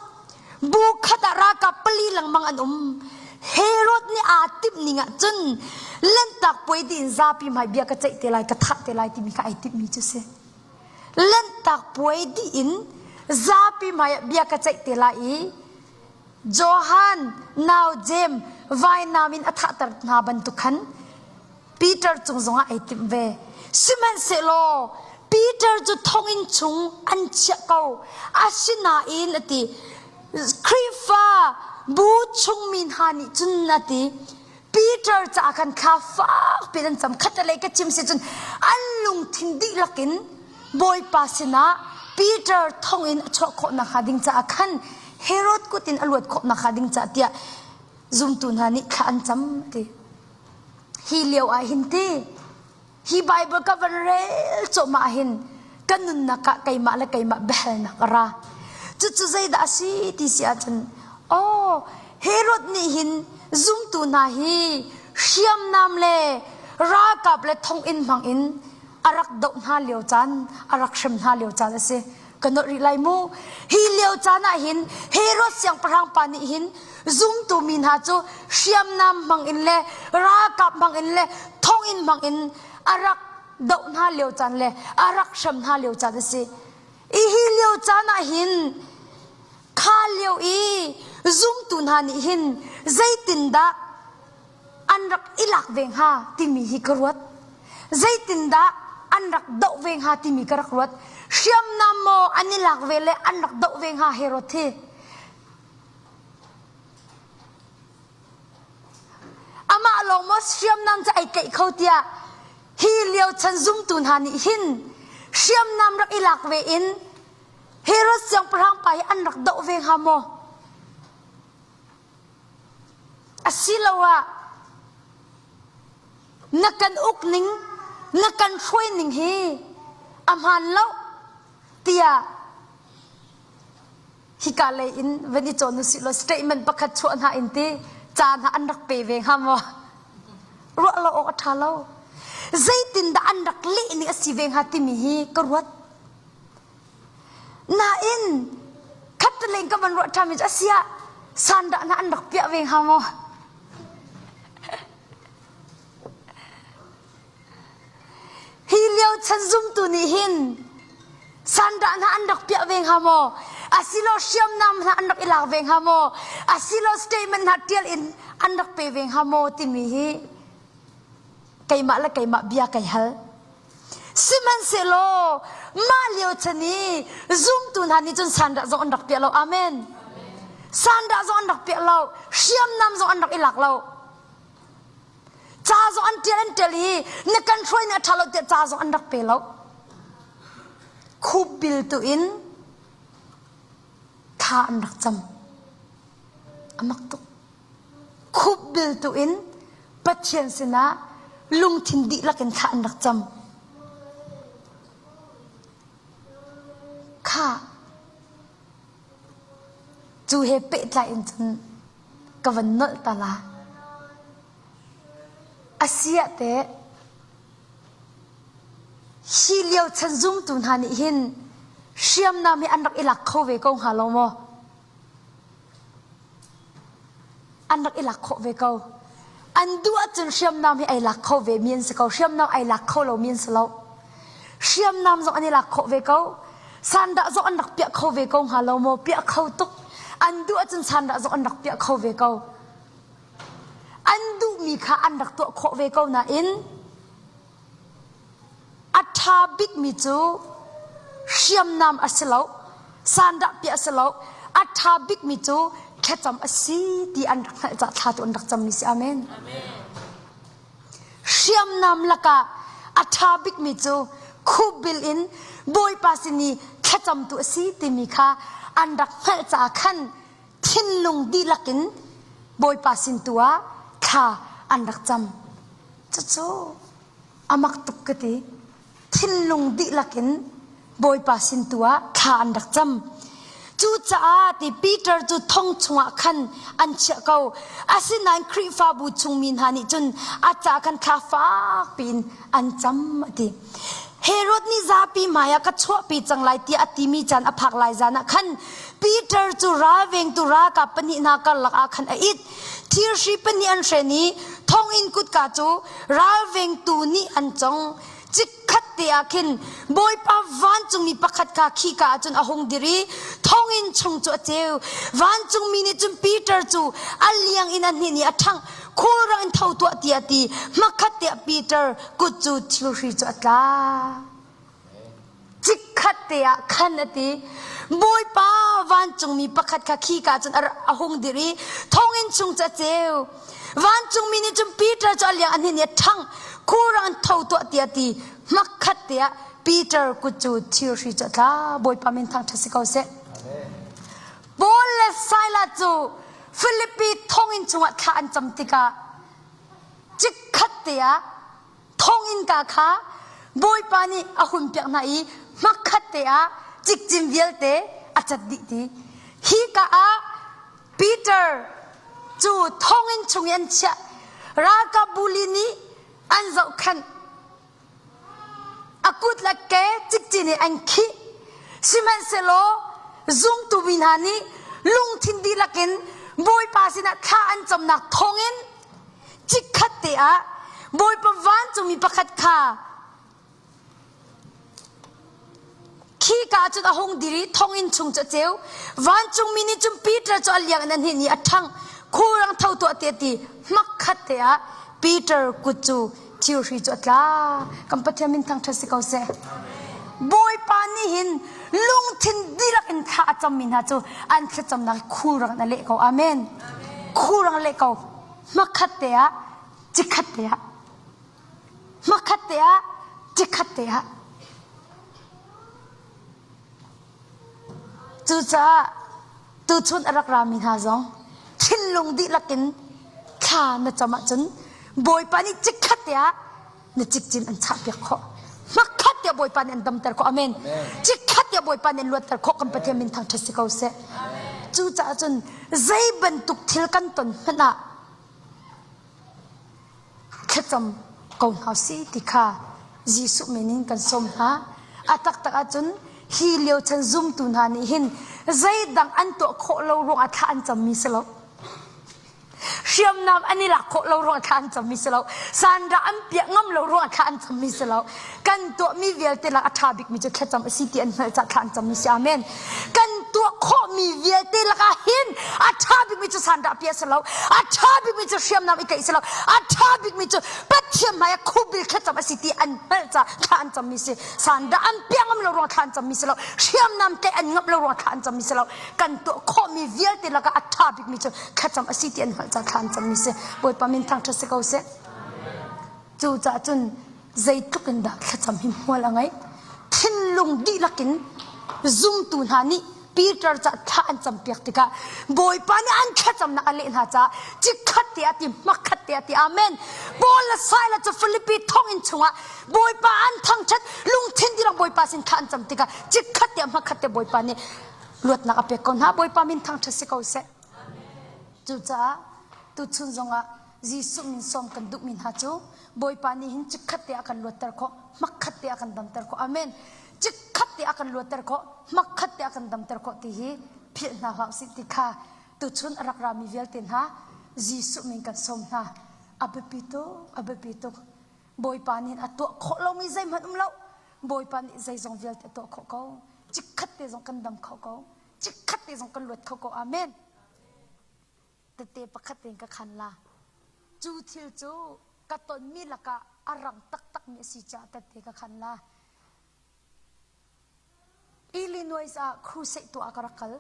Bu khat ah ralkap pali lengmang an um. Herod nih aa timh ning ah cun Lanhtak puai dih in zapi hmai bia ka ceih te lai, ka thah te lai timi kha ai timhmi cu si. Lanhtak puai dih in zapi hmai ah bia ka ceih te lai i Johan nau Jeim vainam in a thahter hna bantuk khan Peter cung zongah ai timh ve. Sihmanhsehlaw Peter cu thonginn chung an chiah ko. Asinain a ti, Khrihfa bu chungmi hna nih cun a ti, Peter caah khan thla fak piin an cam. Khatalei ka chim si cun an lungthin dihlak in Bawipa sinah Peter thonginn a chuah khawh nakhnga ding caah khan Herod kut in a luat khawh nakhnga ding caah tiah zumtu hna nih thla an cam a ti. Hi lio ah hin ti hi Bible ka van rel cuahmah ah hin ka nunnak ah keimah le keimah biahalnak a ra. Cucu zeidah a si ti si ahcun aw Herod nih hin zumtu hna hi hriamnam le ralkap le thonginn hmang in a rak doh hna lio caan, a rak hrem hna lio caan a si. Ka nolh rih lai mu. Hi lio caan ah hin Herod siangpahrang pa nih hin zumtu mi hna cu hriamnam hmang in le ralkap hmang in le thonginn hmang in a rak doh hna lio caan le a rak hrem hna lio caan a si. I hi lio caan ah hin kha lio i zumtu hna nih hin zeitindah an rak i lak ve hnga timi hi ka ruat. Zeitindah an rak doh ve hnga timi ka rak ruat. Hriamnam maw an i lak ve le an rak doh ve hnga Herod hi. Amah lawng maw hriamnam cu ai tlaih kho tiah hi lio chan zumtu hna nih hin hriamnam rak i lak ve in Herod siangpahrang pa hi an rak doh ve hnga maw? Asiloah na kan uk ning, na kan hruai ning hi a hmaan lo tiah hika lei in van i cawn usih law statement pakhat chuah hna in ti ca hna an rak pe ve hnga maw? Ruah lo awk a ṭha lo. Zeitindah an rak leh ning a si ve hnga timi hi ka ruat. Nain khattelei ka van ruah ṭhan mi cu a si ah sandah hna an rak piah ve hnga maw? Hi lio chan zumtu nih hin sandah hna an rak piah ve hnga maw? Asilo hriamnam hna an rak i lak ve hnga maw? Asilo statement hna ṭial in an rak pe ve hnga maw timi hi keimah le keimah bia kai hal. Sihmanhsehlaw mah lio chan i zumtu hna nih cun sandah zong an rak piah lo. Amen. Sandah zong an rak piah lo. Hriamnam zong an rak i lak lo. Ca zong an ṭial an ṭial i na kan hruai nih a ṭha lo tiah ca zong an rak pe lo. Khup bil tu in thla an rak cam. A mak tuk. Khup bil tu in Pathian sinah lungthin dihlak in thla an rak cam. Kha cu he pehtlai in cun ka van nolh ta la. Asiah teh. Hi lio chan zumtu hna nih hin hriamnam hi an rak i lak kho ve ko hnga lo maw? An rak i lak khawh ve ko. An duh ahcun hriamnam hi ai lak kho ve mi an si ko. Hriamnam ai lak kho lo mi an si lo. Hriamnam zong an i lak khawh ve ko. Sandah zong an rak piah kho ve ko hnga lo maw? Piah kho tuk. An duh ahcun sandah zong an rak piah kho ve ko. An duhmi kha an rak tuah khawh ve ko nain A ṭha bikmi cu hriamnam a si lo, sandah piah a si lo. A ṭha bikmi cu thlacam a si ti an rak hngalh caah thla tu an rak cammi si. Amen. Hriamnam lakah a ṭha bikmi cu khupbil in Bawipa sin i thlacamtu a si timi kha an rak hngalh caah khan thinlung dihlak in Bawipa sin tu ah thla an rak cam. Cucu a mak tuk ka ti. Thinlung dihlak in Bawipa sin tu ah thla an rak cam. Cucaah ti Peter cu thong chungah khan an chiah ko. Asinain Khrihfabu chungmi hna nih cun a ca khan thla fak piin an cam a ti. Herod nih zapi hmaiah ka chuahpi cang lai tiah a timi caan a phak lai zan ah khan Peter cu ralvengtu ralkap pahnih hna karlak ah khan a it. Thirhri pahnih an hren i thonginn kutka cu ralvengtu nih an cong. Chikkhat te ah khin Bawipa vancungmi pakhat kha khika ah cun a hung dir i thonginn chung cu a ceu. Vancungmi nih cun Peter cu a liang in a hninh i a ṭhangh. Khulrang in tho tuah tiah a ti. Hmakhat te ah Peter kut cu thilhri cu a tla. Chikkhat te ah khan a ti. Bawipa vancungmi pakhat kha khika cun a hung dir i thonginn chung cu a ceu. Vancungmi nih cun Peter cu a liang a hnin i a ṭhangh. Khulrang in tho tuah tiah a ti. Hmakhat te ah Peter kut cu thilhri cu a tla. Bawipa min thangṭhat si ko seh. Paul le Silas cu Filipi thonginn chungah thla an cam tikah chikkhat te ah thonginn ka kha Bawipa nih a hun piak hna i hmakhat te ah cikcin vialte a cat dih ti. Hi ka ah Peter cu thonginn chung i an chiah. Ralkap buli nih an zohkhenh. A kut le ke cikcin in an khih. Sihmanhsehlaw zumtu mi hna nih lungthin dihlak in Bawipa sinah thla an camnak thawngin chikkhat te ah Bawipa vancungmi pakhat kha khika cun a hung dir i thonginn chung cu a ceu. Vancungmi nih cun Peter cu a liang in a hninh i a ṭhangh. Khulrang tho tuah te ti hmakkhat te ah Peter kut cu thirhri cu a tla. Kan Pathian min thangṭhat si ko seh. Bawipa nih hin lungthin dihlak in thla a cammi hna cu an thlacamnak khulrang in a leh ko. Amen. Khulrang a leh ko. Hmakhat te ah, cikhat te ah. Hmakhat te ah, cikhat te ah. Cucaah tuchun a rak rami hna zong thinlung dihlak in thla na cam ahcun Bawipa nih chikkhat te ah na cikcin an chahpiak khawh. Hmakhat tiah Bawipa nih an damter khawh. Amen. Chikkhat tiah Bawipa nih an luatter khawh. Kan Pathian min thangṭhat si ko seh. Cucaah cun zei bantuk thil kan ton hmanh ah thlacam ko hna si ti kha Jesuh min in kan sawm hna. A taktak ahcun hi lio chan zumtu hna nih hin zeidang an tuah khawh lo ruangah thla an cammi si lo. Hriamnam an i lak khawh lo ruangah thla an cammi si lo. Sandah an piah ngam lo ruangah thla an cammi si lo. Kan tuahmi vialte lak a ṭha bikmi cu thlacam a si ti an hngalh caah thla an cammi si. Amen. Kan tuah khawhmi vialte lakah hin a ṭha bikmi cu sandah piah si lo. A ṭha bikmi cu hriamnam i tlaih si lo. A ṭha bikmi cu Pathian hmai ah khubil thlacam a si ti an hngalh caah thla an cammi si. Sandah an piah ngam lo ruangah thla an cammi si lo. Hriamnam tlaih an ngamh lo ruangah thla an cammi si lo. Kan tuah khawhmi vialte lakah a ṭha bikmi cu thlacam a si ti an hngalh caah thla an cammi si. Bawipa min thangṭhat si ko seh. Cucaah cun zeitluk in dah thlacam hi hmual a ngeih. Thinlung dihlak in zumtu hna nih Peter ca thla an campiak tikah Bawipa nih an thlacamnak a leh hna caah chikkhat te ah ti hmakhat te ah ti amen. Paul le Silas cu Filipi thonginn chungah Bawipa an thangṭhat lungthin dihlak Bawipa sin thla an cam tikah chikkhat te ah hmakhat te Bawipa nih luatnak a pek ko hna. Bawipa min thangṭhat si ko seh. Cucaah tuchun zongah. Jesuh min sawm kan duhmi hna cu Bawipa nih hin chikkhat te a kan luatter khawh, hmakkhat te a kan damter khawh. Amen. Chikkhat te a kan luatter khawh, hmakkhat te a kan damter khawh ti hi philh hna hlah usih ti kha tuchun a rak rami vialte hna Jesuh min kan sawm hna. A biapi tuk, a biapi tuk. Bawipa nih a tuah khawh lomi zeihmanh um lo. Bawipa nih zeizong vialte a tuah khawh ko. Chikkhat te zong kan dam kho ko. Chikkhat te zong kan luat kho ko. Amen. Tete pakhat tein ka khan la. Cu thil cu ka tonmi lakah a rang taktakmi a si caah tette ka khan la. Illinois ah crusade tuah ka rak kal.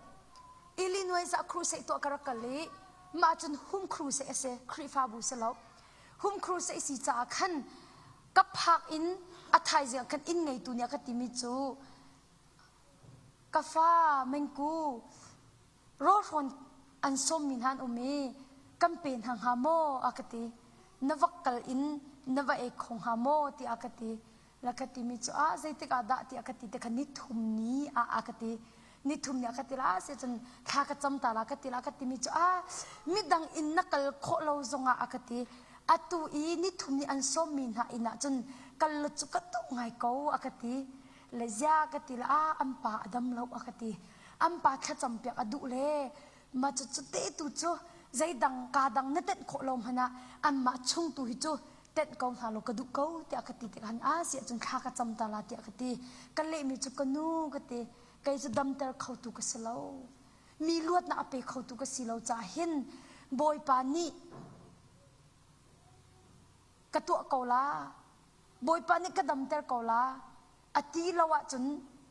Illinois ah crusade tuah ka rak kal i mah cun home crusade a si, Khrihfabu si lo. Home crusade si caah khan ka phak in a thaizing ah khan inn ngeitu nih a ka timi cu ka fa mengku rawlhrawn an sawmmi hna an um i kan pe hna hnga maw a ka ti. Na va kal in na va ei kho hnga maw tiah a ka ti. La ka timi cu ah zeitik ah dah tiah ka ti te kha nithum ni ah a ka ti. Nithum ni a ka ti la si cun thla ka cam ta la ka ti la ka timi cu ah midang inn na kal khawh lo zongah a ka ti. Atu i nithum ni an sawmmi hna inn ah cun kal lo cu ka duh ngai ko a ka ti. Le zia ka ti la ah an pa a dam lo a ka ti. An pa thlacam piak a duh le ma cu cu te tu cu zeidang ka dang na tenh khawh lo hmanh ah anmah chung tu hi cu tenh ko hna law ka duh ko tiah ka ti tikah a si ahcun thla ka cam ta la tiah ka ti. Ka lehmi cu ka nu ka ti. Kei cu damter khotu ka si lo. Mi luatnak a pe khotu ka si lo caah hin Bawipa nih ka tuah ko la. Bawipa nih ka damter ko la. A ti lo ahcun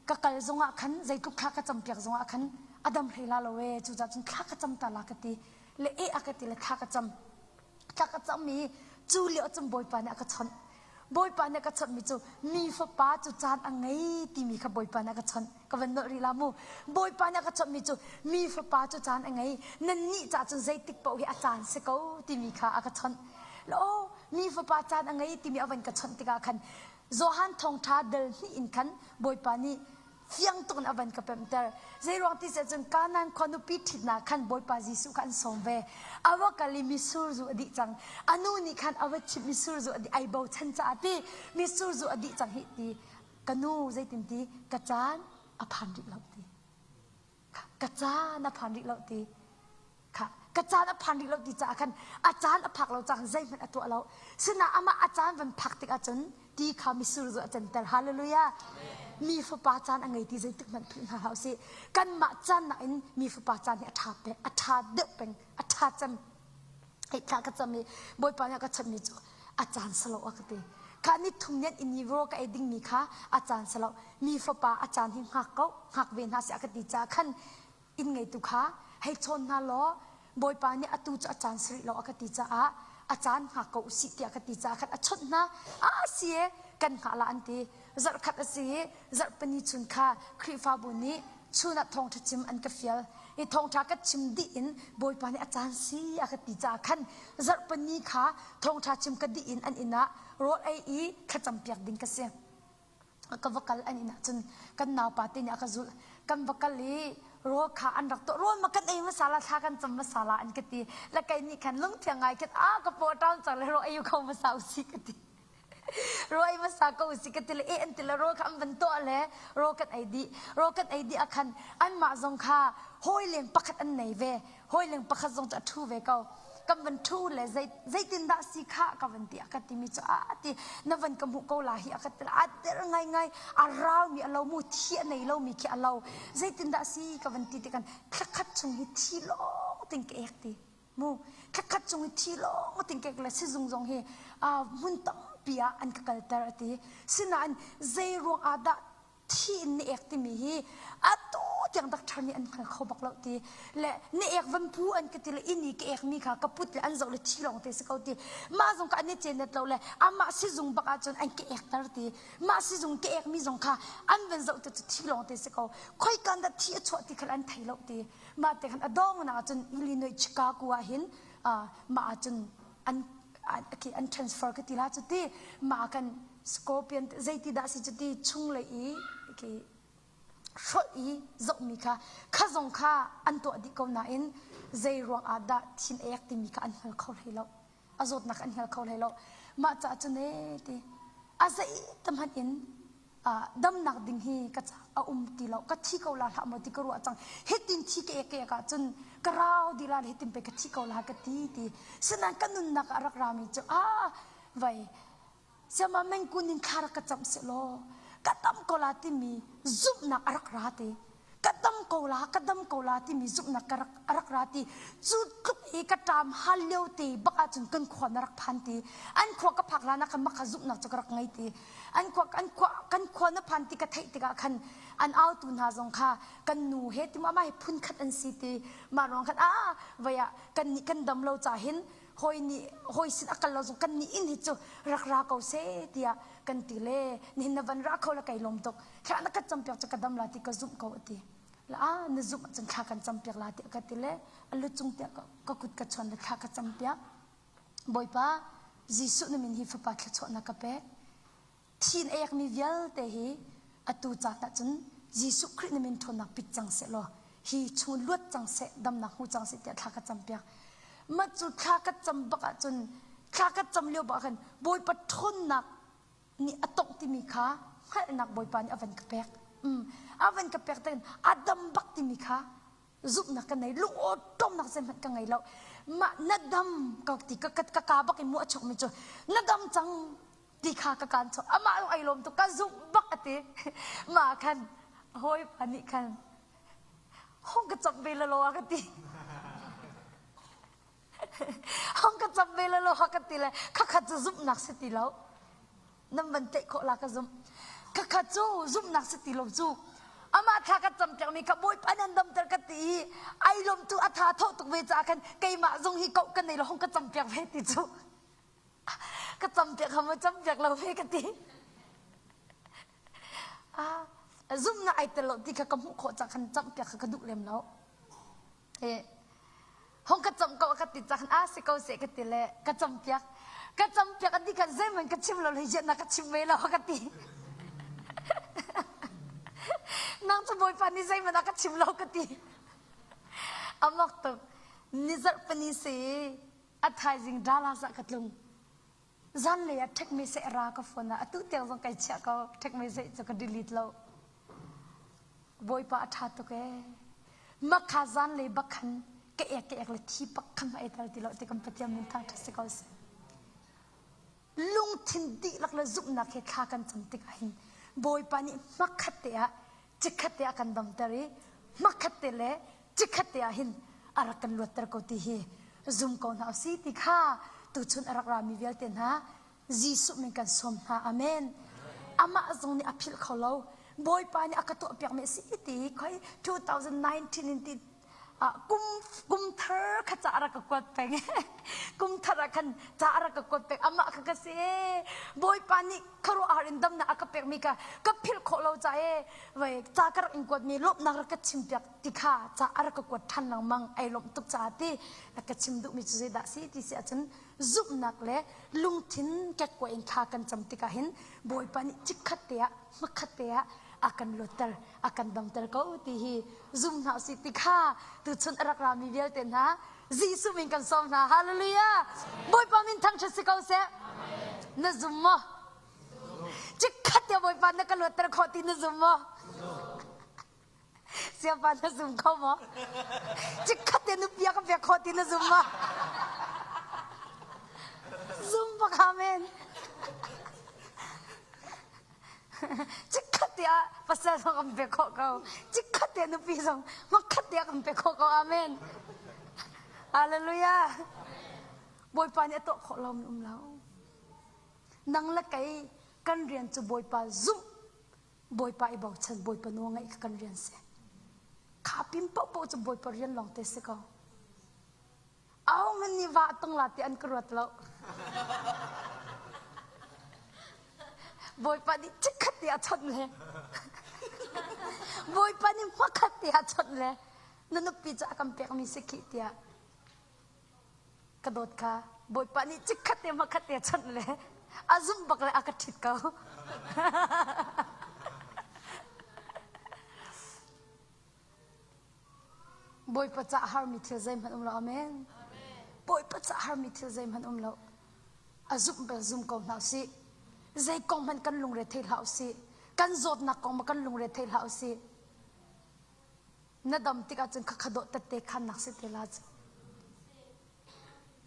ka kal zongah khan zeitluk thla ka campiak zongah khan a dam hlei la lo ee cucaah cun thla ka cam ta la ka ti le eh a ka ti le thla ka cam thla ka cam i cu lio cun Bawipa nih a ka chawnh Bawipa nih a ka chawnhmi cu mi fapa cu caan a ngei timi kha Bawipa nih a ka chawnh ka van nolh rih la mu Bawipa nih a ka chawnhmi cu mi fapa cu caan a ngei nannih ca cun zeitik paoh hi a caan si ko timi kha a ka chawnh aw mi fapa caan a ngei timi a van ka chawnh tikah khan Johan thawngṭha dal hnih in khan Bawipa nih fiang tuk in a van ka pemhter. Zeiruang ti cun Kanaan khua nupi ṭhitnak khan Bawipa Jesuh kha an sawm ve. A va kal i mitsur zu a dih cang. A nu nih khan a va chimh mitsur zu a dih ai bochan caah ti mitsur zu a dih cang hih ti ka nu zeitin ti ka caan a phan rih lo ti. Ka caan a phan rih lo ti. Kha ka caan a phan rih lo ti caah khan a caan a phak lo caah zeihmanh a tuah lo. Sinain amah a caan van phak tikah cun ti kha mitsur zu a canter. Hallelujah. Mi fapa caan a ngei ti zeitik hmanh philh hna hlah usih. Kanmah caan nakin mi fapa caan hi a ṭha peng, a ṭha deuh peng, a ṭha cem. Hei thla ka cam i Bawipa nih a ka chanhmi cu a caan si lo a ka ti. Kha ni thum nian in ni ka ei dingmi kha a caan si lo. Mi fapa a caan hi hngak ko, hngak ve hna seh a ka ti caah khan inn ngeitu kha hei chawn hna law Bawipa nih atu cu a caan si rih lo a ka ti caah a caan hngak ko usih tiah ka ti caah khan a chawnh hna. A si e kan hngah la an ti. Zarhkhat a si i zarhpini chun kha Khrihfabu nih chun ah thawngṭha chim an ka fial. I thawngṭha ka chim dih in Bawipa nih a caan si a ka ti caah khan zarhpini kha thawngṭha chim ka dih in an inn ah rawl ei i thlacam piak ding ka si. Ka va kal an inn ah cun kan naupa te nih a ka zulh. Kan va kal i rawl kha an rak tuah. Rawl ma kan ei hmasa la thla kan cam hmasa la an ka ti. Le kei nih khan lungthiang ngai khin a ka paw ṭam cang le rawl ei kho hmasa usih ka ti. Rawl ei hmasa ko usih ka ti le eh an ti le rawl kha an van tuah le rawl kan ei dih. Rawl kan ei dih ah khan anmah zong kha hawi leng pakhat an nei ve. Hawi leng pakhat zong cu a ṭhu ve ko. Kan van ṭhu le zei zeitindah si kha ka van ti a ka timi cu a ti na van ka hmuh ko la hi a ka ti a der ngaingai a raumi a lo mu thi a nei lomi khi a lo zeitindah si ka van ti tikhan thlakhat chung hi thi lawng ting ka ek ti mu thlakhat chung hi thi lawng ting ka ek le sizung zong hi hmun tampi ah an ka kalter a ti sinain zei ruang ah dah thi in na ek timi hi atu tiang doctor nih an hngal kho bak lo ti le na ek van pu an ka ti le ini ka ek mi kha ka put le an zoh le thi lawng te si ko ti mah zong ka an i cenet lo le amah sizung bak ahcun an ka ek ter ti mah sizung ka ek mi zong kha an van zoh te cu thi lawng te si ko khoi kan dah thi a chuah ti kha an thei lo ti mah te khan a dong na cun Illinois Chicago ah hin mah ahcun an an transfer ka ti la cu ti mah kan Scorpion zeiti dah si cuti chunglei i khi hrolh i zohmi kha kha zong kha an tuah dih ko nain zei ruang ah dah thin ek timi kha an hngal kho hlei lo. A zawtnak an hngal kho hlei lo. Mah caah cun ee ti a zei te hmanh in damnak ding hi ka ca a um ti lo ka thi ko la hlah maw ti ka ruah cang hitin thi ka ek ka ek ahcun ka rau di la hitin pe ka thi ko la ka ti ti sinain ka nunnak ah rak rami cu a vai siama mengkun in thla rak ka camh seh law ka dam ko la timi zumhnak a rak ra te ka dam ko la ka dam ko la timi zumhnak ka rak a rak ra ti cu tluk i ka ṭam hal lio te bak ahcun kan khua na rak phan ti an khua ka phak hlan ah khan makha zumhnak cu ka rak ngei ti an khua an khua kan khua na phan ti ka theih tikah khan an autu hna zong kha kan nu he ti ma he phun khat an si ti mah ruang khan a vai ah kan nih kan dam lo ca hin hawi nih hawi sin a kal lo zong kan nih inn hi cu rak ra ko seh tiah kan ti le nihin na van ra kho la kai lawm tuk thla na ka campiak cu ka dam la ti ka zumh ko ati la a na zumh ahcun thla kan campiak la tiah ka ti le a lu cung tiah ka kut ka chuan le thla ka campiak Bawipa Jesuh na min hi fapa thluachuah na ka pek thin a ekmi vialte hi atu caan ahcun Jesuh Khrih na min ṭhawnnak pit cang seh law hi chung luat cang seh damnak hmu cang seh tiah thla ka campiak mah cu thla ka cam bak ahcun thla ka cam lio bak khan Bawipa ṭhawnnak nih a tongh timi kha hngalhnak Bawipa nih a van ka pek. Mm. A van ka pek tein a dam bak timi kha zumhnak ka nei lungawṭawmnak zeihmanh ka ngei lo. Mah na dam ka ti ka ka ka ka bak in mu a chokmi cu na dam cang ti kha ka kaan chok amah lung ai lawm tuk ka zumh bak a ti mah khan hawipa nih khan hong ka camh ve la lo a ka ti Hong ka cam ve lo ha ka ti le khakhat cu zumhnak si ti lo. Nan van tlaih khawh la ka zumh. Khakhat cu zumhnak si ti lo cu. Amah thla ka cam piakmi kha Bawipa nan damter ka ti i ai lawm tu a tha thawh tuk ve caah khan keimah zong hi koh ka nei lo hong ka cam piak ve ti cu. Ka cam piak kha maw cam piak lo ve ka ti. Ah, zumhnak ai tel lo ti kha ka hmuh khawh caah khan cam piak kha ka duh lem lo. Eh, hong ka cam ko ka ti cang a si ko seh ka ti le ka cam piak ka cam piak an ti khan zeihmanh ka chim lo le na ka chim ve lo ka ti nang cu bawipa nih zeihmanh a ka chim lo ka ti amak tuk ni zarh pani si a thaizing Dallas ah ka tlung zanlei ah ṭhek message a ra ka phone ah atu tiang zong kai chiah ko ṭhek message cu ka delete lo Bawipa a ṭha tuk ee makha zanlei bak khan ka ek ka ek le thi pak khan ma ei tel ti lo ti kan Pathian min thang ṭha si ko seh lungthin dihlak le zumhnak he thla kan cam tik ah hin Bawipa nih hmakhat te ah chikkhat te ah kan damter i hmakhat te le chikkhat te ah hin a rak kan luatter ko ti hi zum ko hna usih ti kha tuchun a rak rami vialte hna Jesuh min kan sawm hna amen amah zong nih a philh kho lo Bawipa nih a ka tuahpiakmi a si ti khoi 2019 in ti kum kum thar kha ca rak ka kuat peng kum thar ah khan ca rak ka kuat peng amah kha ka si Bawipa nih khuaruahhar in damnak a ka pekmi kha ka philh khawh lo ca e vai ca ka rak in kuatmi lawmhnak rak ka chimpiak ti kha ca a rak ka kuat ṭhan lengmang ai lawmh tuk caah ti a ka chim duhmi cu zeidah si ti si ahcun zumhnak le lungthin kekkuai in thla kan cam tikah hin Bawipa nih chikkhat te ah hmakhat te ah a kan luatter a kan damter ko ti hi zum hna usih ti kha tuchun a rak rami vialte hna Jesuh min kan sawm hna hallelujah Bawipa min thangṭhat si ko seh na zum maw chikkhat te Bawipa na ka luatter khawh ti na zum maw Siapa na zum kho maw chikkhat te nupi a ka pek khawh ti na zum maw zum bak amen Chikkhat te ah pasal zong kan pek khawh ko. Chikkhat te nupi zong makhat te ah kan pek khawh ko. Amen. Hallelujah. Bawipa nih a tuah khawh lomi um lo. Nang le kei kan rian cu Bawipa zumh, Bawipa i bochan, Bawipa nawl ngaih kha kan rian si. Kha pin paohpaoh cu Bawipa rian lawng te si ko. Ahohmanh nih va tung la ti an ka ruat lo. Bawipa nih chikkhat te a chawnh le Bawipa nih hmakhat te a chawnh le na nupi cu a kan pekmi si khih tiah ka dawt kha Bawipa nih chikkhat te hmakhat te a chawnh le a zumh bak le a ka ṭhit ko. Bawipa cah harmi thil zeihmanh um lo. Amen. Bawipa cah harmi thil zeihmanh um lo. A zumh bel zum ko hna usih. Zei kong hmanh kan lungre thei hlah usih. Kan zawtnak kong ma kan lungre thei hlah usih. Na dam tikah cun khakha dawh tette khannak si te la cu.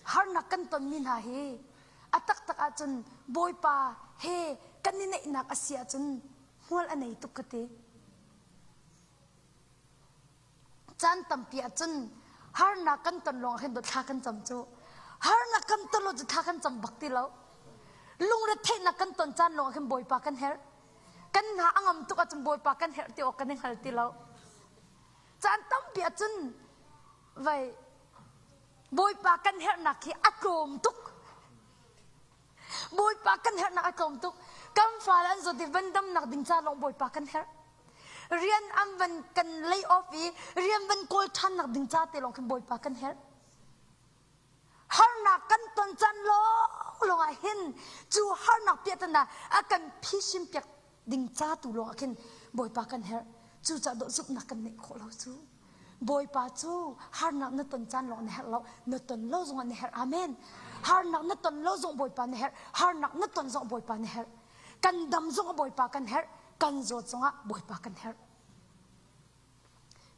Harnak kan tonmi hna hi a taktak ahcun Bawipa he kan i neihnak a si ahcun hmual a nei tuk ka ti. Caan tampi ahcun harnak kan ton lawng ah khin thla kan cam cu. Harnak kan ton lo cu thla kan cam bak ti lo. Lungretheihnak kan ton caan lawng ah khin Bawipa kan herh. Kan hna a ngam tuk ahcun Bawipa kan herh ti awk kan i hngal ti lo. Caan tampi ahcun vai Bawipa kan herhnak hi a tlawm tuk. Bawipa kan herhnak a tlawm tuk. Kan fale an zawt i van damnak ding ca lawng Bawipa kan herh. Rian an van kan lay off i rian van kawl ṭhannak ding ca te lawng khin Bawipa kan herh. Harnak kan ton caan lawng ah hin cu harnak piahtana a kan phisin piak ding ca tu lawng ah khin Bawipa kan herh. Cucaah dawh zumhnak kan neih khawh lo cu. Bawipa cu harnak na ton caan lawng na herh lo, na ton lo zongah na herh. Amen. Harnak na ton lo zong Bawipa na herh. Harnak na ton zong Bawipa na herh. Kan dam zongah Bawipa kan herh. Kan zawt zongah Bawipa kan herh.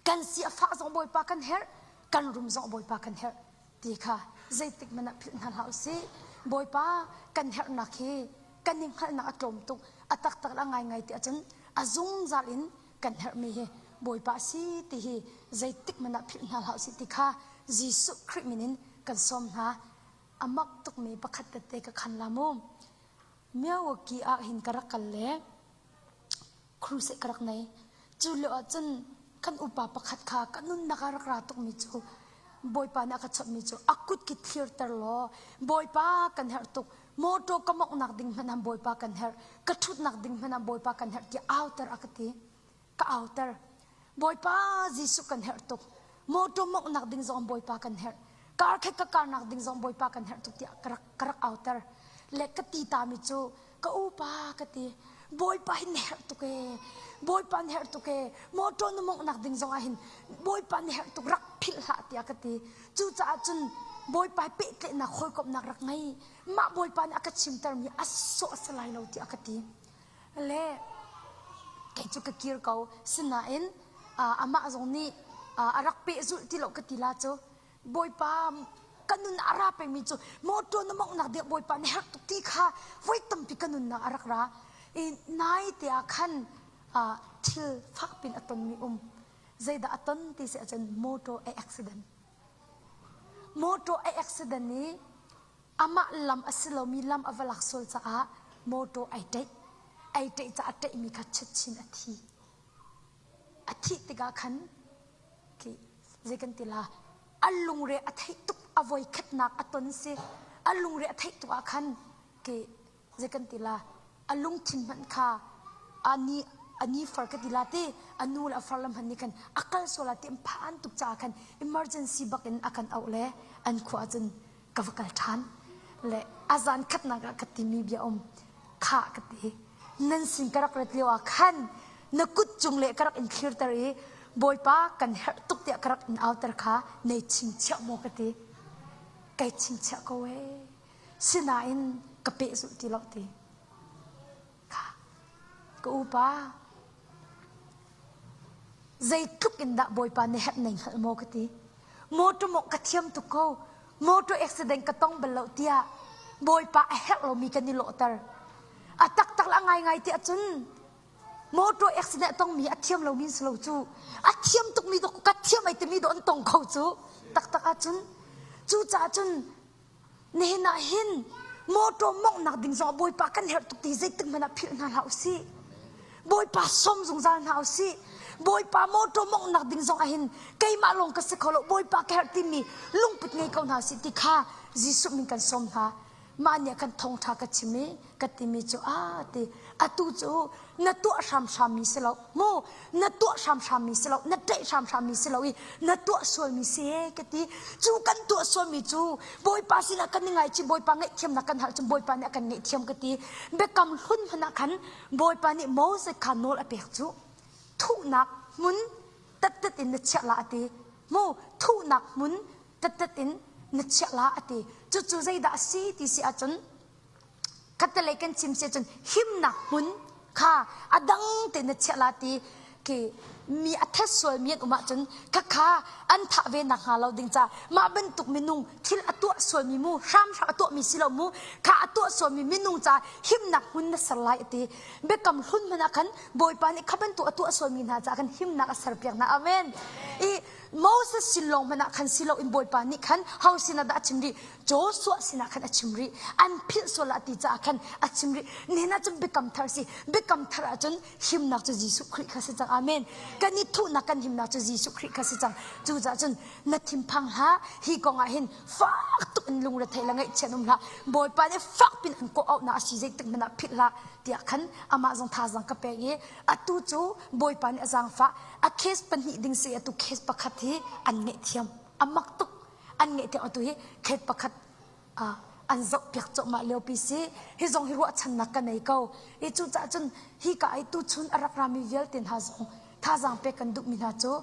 Kan si a fah zong Bawipa kan herh, kan rum zong Bawipa kan herh ti kha zeitik hmanh ah philh hna hlah usih. Bawipa kan herhnak hi kan i hngalhnak a tlawm tuk, a taktak le a ngaingai ti ahcun a zungzal in kan herhmi hi Bawipa a si ti hi zeitik hmanh ah philh hna hlah usih ti kha Jesuh Khrih min in kan sawm hna. A mak tukmi pakhat tete ka khan la mu. Milwaukee ah hin ka rak kal le crusade ka rak nei. Cu lio ah cun kan upa pakhat kha ka nunnak ah rak ra tukmi cu Bawipa nih a ka chawnhmi cu a kut ki thlirter law Bawipa kan herh tuk motor ka mawngh ding hmanh ah Bawipa kan herh ka ṭhutnak ding hmanh ah Bawipa kan herh tiah auter a ka ti. Ka auter. Bawipa Jesuh kan herh tuk. Motor mawngh ding zong Bawipa kan herh. Kar khat ka karnak ding zong Bawipa kan herh tuk tiah ka rak ka rak auter. Le ka ti tami cu ka upa ka ti. Bawipa hin na herh tuk ee. Bawipa na herh tuk ee. Motor na mawngh ding zong ah hin Bawipa na herh tuk rak philh hlah tiah ka ti. Cucaah cun Bawipa pehtlaihnak hawikomhnak rak ngei. Mah Bawipa nih a ka chimtermi a sawh a si lai lo tiah ka ti. Le kei cu ka kir ko. Sinain amah zong nih a rak pehzulh ti lo ka ti la cu Bawipa ka nun a ra pengmi cu motor na mawnghnak ding Bawipa na herh tuk ti kha voi tampi ka nunnak a rak ra. I nai te ah khan thil fakpin a tonmi um. Zeidah a ton ti si ahcun motor a accident. Motor a accident i amah lam a si lomi lam a va lak sual caah motor ai ṭeih. Ai ṭeih caah a ṭeihmi kha chin a thi. A thih tikah khan khi zei kan ti la a lungre a theih tuk a voi khatnak a ton si a lungre a theih tuk ah khan khi zei kan ti la a lungthin hmanh kha a ni a ni far ka ti la ti a nu le a far lam hmanh nih khan a kal sual ah ti an phan tuk caah khan emergency bak in a kan auh le an khua ahcun ka va kal ṭhan le a zan khatnak ah ka timi bia um khah ka ti nan sin ka rak rat lio ah khan na kut cung le ka rak in thlirter i Bawipa kan herh tuk tiah ka rak in auter kha nei chingchiah maw ka ti kai chingchiah ko ee sinain ka pehzulh ti lo ti kha ka upa Zeitluk in dah Bawipa na herh nei hngalh maw ka ti. Motor mawngh ka thiam tuk ko. Motor accident ka tong bal lo tiah Bawipa a herh lomi kan i lawhter. A taktak le a ngaingai tiah cun motor accident a tongmi a thiam lomi si lo cu. A thiam tukmi dawh ka thiam ai timi dawh an tong kho cu. Taktak ahcun cucaah cun Nihin ah hin mawṭaw mawnghnak ding zong Bawipa kan herh tuk ti zeitik hmanh ah philh hna hlah usih. Bawipa sawm zungzal hna usih. Bawipa mawṭaw mawnghnak ding zong ah hin keimah lawng ka si kho lo Bawipa ka herh timi lungput ngei ko hna usih ti kha Jesuh min kan sawm hna. Mah nih kan thawngṭha ka chim i ka timi cu a ti atu cu na tuah hramhrammi si lo mu na tuah hramhrammi si lo na ṭaih hramhrammi si lo i na tuah sualmi si e ka ti cu kan tuah sualmi cu bawipa sinah kan i ngaichih bawipa ngaihthiamnak kan hal cun bawipa nih a kan ngaihthiam ka ti biakam hlun hmanh ah khan bawipa nih Moses kha nawl a pek cu thuhnak hmun tattat in na chiah la a ti mu thuhnak hmun tattat in na chiah la a ti cucu zeidah a si ti si ahcun. Khattelei kan chim si ahcun himnak hmun kha a dang tein na chiah la ti khi mi a thet sualmi an um ahcun khakha an thah ve nak hnga lo ding ca mah bantuk minung thil a tuah sualmi mu hramhram a tuahmi si lo mu kha a tuah sualmi minung ca himnak hmun na ser lai ati biakam hlun hmanh ah khan bawipa nih kha bantuk a tuah sualmi hna ca khan himnak a ser piak hna amen i Moses sin lawng hmanh ah khan si lo in bawipa nih khan ho sinah dah a chim rih Joshua sinah khan a chim rih an philh sual ah ti caah khan a chim rih nihin ah cun biakam thar si biakam thar ah cun himnak cu Jesuh Khrih kha si cang amen kan i thuhnak kan himnak cu Jesuh Khrih kha si cang cucaah cun na thinphang hlah hi kong ah hin fak tuk in lungrethei le ngaihchiat um hlah Bawipa nih fak pin an kawh auhnak a si zeitik hmanh ah philh hlah tiah khan amah zong thazaang ka pek i atu cu Bawipa nih a zaangfah a case pahnih ding si atu case pakhat hi an ngaihthiam a mak tuk an ngaihthiam atu hi case pakhat an zohpiak cuahmah liopi si hi zong hi ruahchannak ka nei ko i cucaah cun hi ka i tuchun a rak rami vialte hna zong thazaang pek kan duhmi hna cu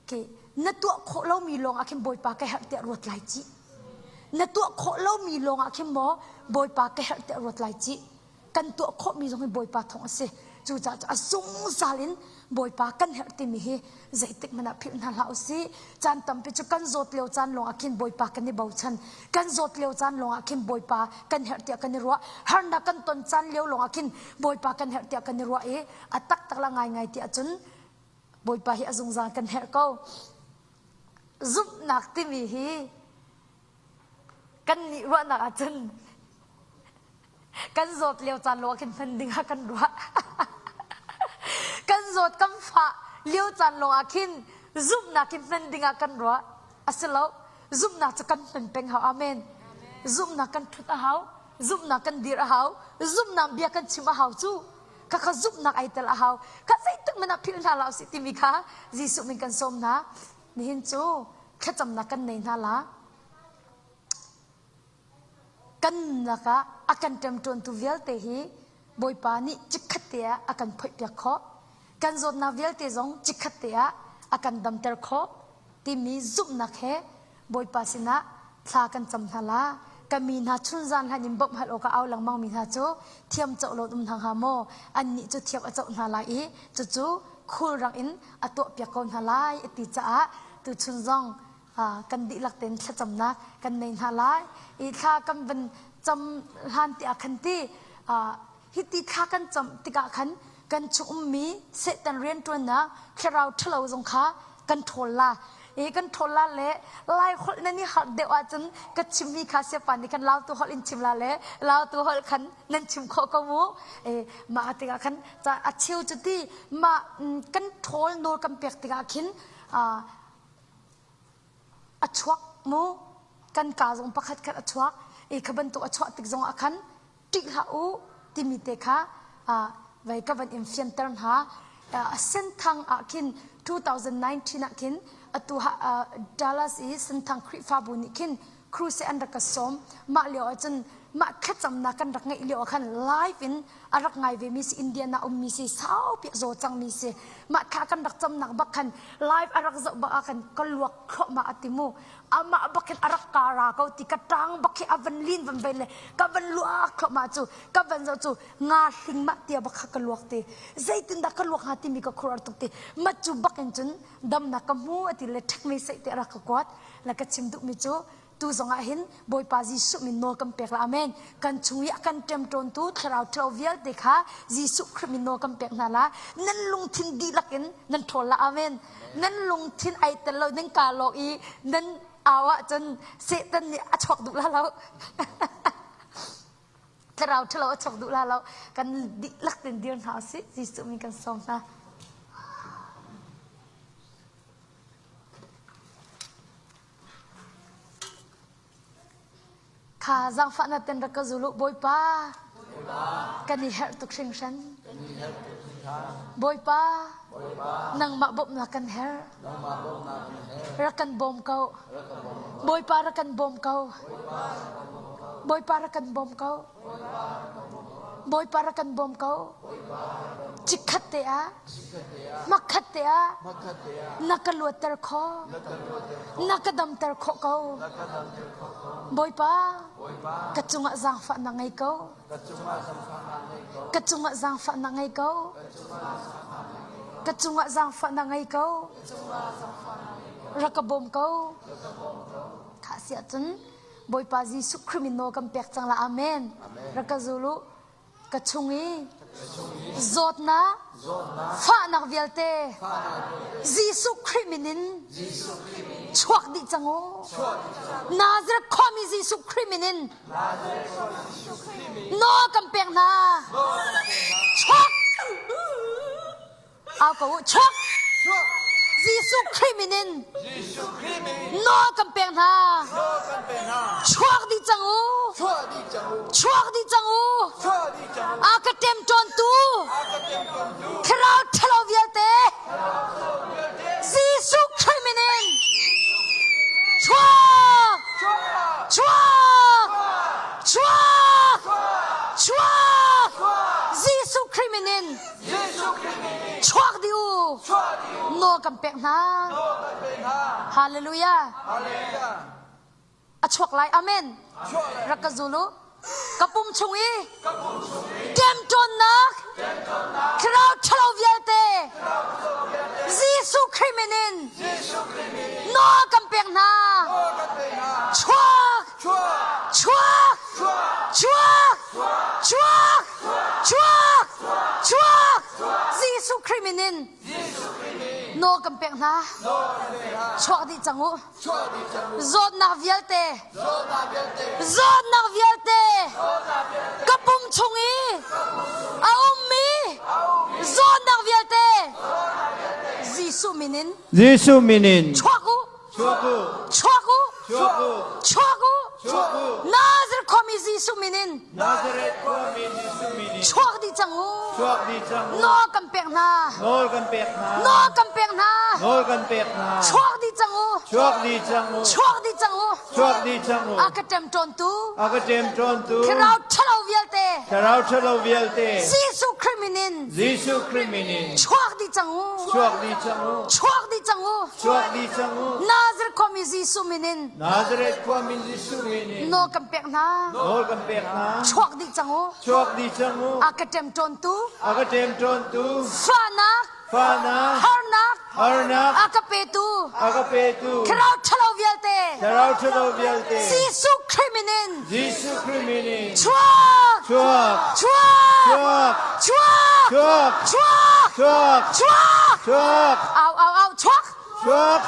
ke na tuah khawh lomi lawng ah khin bawipa ka herh tiah ruat lai cih na tuah khawh lomi lawng ah khin maw bawipa ka herh tiah ruat lai cih kan tuah khawhmi zong hi Bawipa thawng a si. Cucaah a zungzal in Bawipa kan herh timi hi zeitik hmanh ah philh hna hlah usih. Caan tampi cu kan zawt lio caan lawng ah khin Bawipa kan i bochan. Kan zawt lio caan lawng ah khin Bawipa kan herh tiah kan i ruah. Harnak kan ton caan lio lawng ah khin Bawipa kan herh tiah kan i ruah i a taktak la ngaingai tiah cun Bawipa hi a zungzal kan herh ko. Zumhnak timi hi kan nih ruahnak ahcun kan zawt lio caan lawng ah khin hman ding ah kan ruah. kan zawt kan fah lio caan lawng ah khin zumhnak hi hman ding ah kan ruah. A si lo. Zumhnak cu kan hman peng hau. Amen. Zumhnak kan thut a hau. Zumhnak kan dir a hau. Zumhnak bia kan chim a hau cu. Khakha zumhnak ai tel a hau. Kha zeitik hmanh ah philh hna hlah usih timi kha Jesuh min kan sawm hna. Nihin cu thlacamnak kan nei hna la. Kan lakah a kan ṭemṭawntu vialte hi Bawipa nih chikkhat te ah a kan phoihpiak khawh. Kan zawtnak vialte zong chikkhat te ah a kan damter khawh timi zumhnak he Bawipa sinah thla kan cam hna la. Ka mi hna chunzan hlan in bawmh hal awkah au lengmang mi hna cu thiam coh lo um hna hnga maw? Annih cu thiam a coh hna lai i cucu khulrang in a tuahpiak ko hna lai a ti caah tuchun zong kan dihlak tein thlacamnak kan nei hna lai i thla kan van cam hlan tiah khan ti hi ti thla kan cam tikah khan kan chung ummi Satan rianṭuannak thlarau ṭhalo zong kha kan ṭhawl la i kan ṭhawl la le lai holh nan i harh deuh ahcun ka chimmi kha siapa nih khan lautu holh in chim la le lautu holh khan nan chim khawh ko mu e mah tikah khan a cheu cu ti mah kan ṭhawl nawl kan pek tikah khin a chuak mu kan ka zong pakhat khat a chuak i kha bantuk a chuah tik zong ah khan ṭih hlah u timi te kha vei ka van in fianter hna Senthang ah khin 2019 ah khin atu Dallas i Senthang Khrihfabu nih khin crusade an rak ka sawm mah lio ah cun mah thlacamnak kan rak ngeih lio ah khan live in a rak ngai ve mi si Indiana ummi si saupi a zaw cangmi si mah thla kan rak camnak bak khan live a rak zoh bak ah khan ka luak thluahmah a ti mu amah bak hin a rak kara ko ti ka tang bak hi a van lin van vel le ka van luak thluahmah cu ka van zoh cu nga hling mah tia bak kha ka luak ti zeitindah ka luak hnga timi ka khuar tuk ti mat cu bak in cun damnak ka hmu ati le ṭhek mei seih te a rak ka kuat le ka chim duhmi cu tu zong ah hin Bawipa Jesuh min nawl kan pek la amen kan chung i a kan ṭemṭawntu thlarau ṭhalo vialte kha Jesuh Khrih min nawl kan pek hna la nan lungthin dihlak in nan ṭhawl la amen nan lungthin ai tel lo nan kaa lawk i nan au ahcun Satan nih a chuak duh la lo thlarau ṭhalo a chuak duh la lo kan dihlak ten dir hna usih Jesuh min kan sawm hna Kha zaangfahnak ten rak ka zul u Bawipa. Kan i herh tuk hringhran. Bawipa, nangmah bawmhnak kan herh. Rak kan bawm ko. Bawipa rak kan bawm ko. Bawipa rak kan bawm ko. Bawipa rak kan bawm ko. Chikkhat te ah, hmakhat te ah, na ka luatter khawh. Na ka damter khawh ko. Bawipa, ka cungah zaangfahnak ngei ko. Ka cungah zaangfahnak ngei ko. Ka cungah zaangfahnak ngei ko. Rak ka bawm ko. Kha si ahcun Bawipa Jesuh Khrih min nawl kan pek cang la. Amen. Rak ka zul u. Ka chung i zawtnak, fahnak vialte Jesuh Khrih min in chuak dih cang u. Nazareth khuami Jesuh Khrih min in nawl kan pek hna. Chuak! Au ko u, chuak! Jesuh Khrih min in nawl kan pek hna. Chuak dih cang u. Chuak dih cang u. A ka ṭemṭawntu thlarau ṭhalo vialte Jesuh Khrih min in chuak! Chuak! Chuak! Chuak! Jesuh Khrih min in Chuak dih u. Nawl kan pek hna. Hallelujah. A chuak lai. Amen. Rak ka zul u. Ka pum chung i ṭemṭawnnak thlarau ṭhalo vialte Jesuh Khrih min in nawl kan pek hna. Chuak! Chuak! Chuak! Chuak! Chuak! Chuak! Jesuh Khrih min in nawl kan pek hna. Chuak dih cang u. Zawtnak vialte zawtnak vialte ka pum chung i a ummi zawtnak vialte Jesuh min in Jesuh min in chuak u. Chuak u! Chuak u! Chuak u! Chuak u! Chuak u! Nazareth khuami Jesuh min in Nazareth khuami Jesuh min in chuak dih cang u. Chuak dih cang u. Nawl kan pek hna. Nawl kan pek hna. Nawl kan pek hna. Nawl kan pek hna. Chuak dih cang u. Chuak dih cang u. Chuak dih cang u. Chuak dih cang u. A ka ṭemṭawntu. A ka ṭemṭawntu. Thlarau ṭhalo vialte. Thlarau ṭhalo vialte. Jesuh Khrih min in. Jesuh Khrih min in. Chuak dih cang u. Chuak dih cang u. Chuak dih cang u. Chuak dih cang u. Nazareth khuami Jesuh min in. Nazareth khuami Jesuh min in. Nawl kan pek hna. Nawl kan pek hna. Chuak dih cang u. Chuak dih cang u. A ka ṭemṭawntu. A ka ṭemṭawntu. Fahnak. Fahnak. Harnak. Harnak. A ka petu. A ka petu. Thlarau ṭhalo vialte. Thlarau ṭhalo vialte. Jesuh Khrih min in. Jesuh Khrih min in. Chuak. Chuak. Chuak. Chuak. Chuak. Chuak. Chuak. Chuak. Chuak. Chuak. Au au au chuak. Chuak.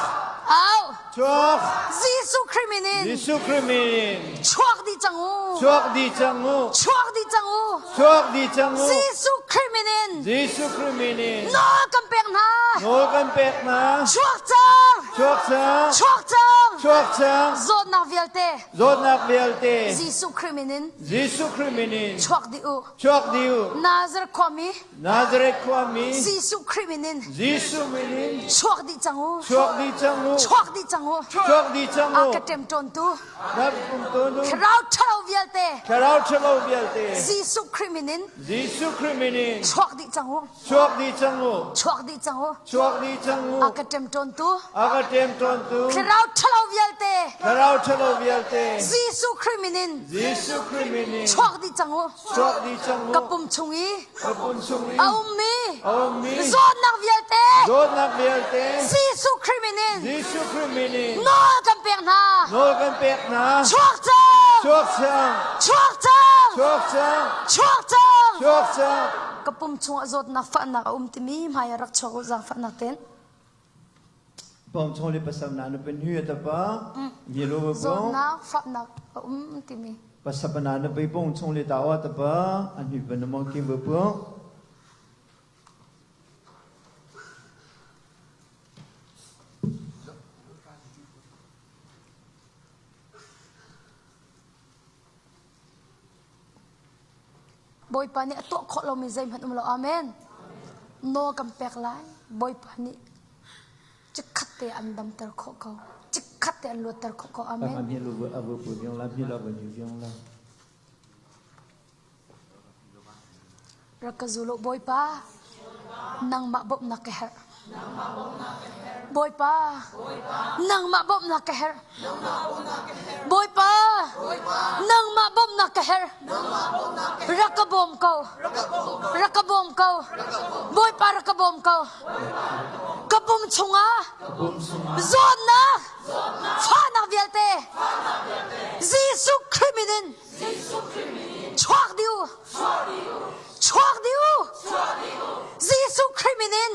Au. Chuak. Jesuh Khrih min in. Jesuh Khrih min in. Chuak dih cang u. Chuak dih cang u. Chuak dih cang u. Chuak dih cang u. Jesuh Khrih min in. Jesuh Khrih min in. Nawl kan pek hna. Nawl kan pek hna. Chuak cang. Chuak cang. Chuak cang. Chuak cang. Zawtnak vialte. Zawtnak vialte. Jesuh Khrih min in. Jesuh Khrih min in. Chuak dih u. Chuak dih u. Nazareth khuami. Nazareth khuami. Jesuh Khrih min in. Jesuh min in. Chuak dih cang u. Chuak dih cang u. Chuak dih cang u. Chuak dih cang u. A ka ṭemṭawntu. Na ṭemṭawntu. Thlarau ṭhalo vialte. Thlarau ṭhalo vialte. Jesuh Khrih min in. Jesuh Khrih min in. Chuak dih cang u. Chuak dih cang u. Chuak dih cang u. Chuak dih cang u. A ka ṭemṭawntu. A ka ṭemṭawntu. Thlarau ṭhalo vialte. Thlarau ṭhalo vialte. Jesuh Khrih min in. Jesuh Khrih min in. Chuak dih cang u. Chuak dih cang u. Ka pum chung i. Ka pum chung i. A ummi. A ummi. Zawtnak vialte. Zawtnak vialte. Jesuh Khrih min in. Jesuh Khrih min in. Nawl kan pek hna. Nawl kan pek hna. Chuak cang. Chuak cang. Chuak cang. Chuak cang. Chuak cang. Chuak cang. Ka pum chungah zawtnak fahnak a um timi hmai ah rak chuak u zaangfahnak tein. Pom chung le pasam na nu pen hu ta pa mi lo bo Zawtnak fahnak a um timi. Pasap na nu pe pong chung le ta wa ta pa an hu ban mo ki bo po Bawipa nih a tuah khawh lomi zeihmanh um lo. Amen. Nawl kan pek lai. Bawipa nih chikkhat te an damter khawh ko. Chikkhat te an luatter khawh ko. Amen. Rak ka zul u Bawipa, nangmah bawmhnak ka herh. Bawipa, nangmah bawmhnak ka herh. Bawipa, nangmah bawmhnak ka herh. Rak ka bawm ko. Rak ka bawm ko. Bawipa rak ka bawm ko. Ka pum chungah zawtnak, fahnak vialte Jesuh Khrih min in chuak dih u. Chuak dih u. Jesuh Khrih min in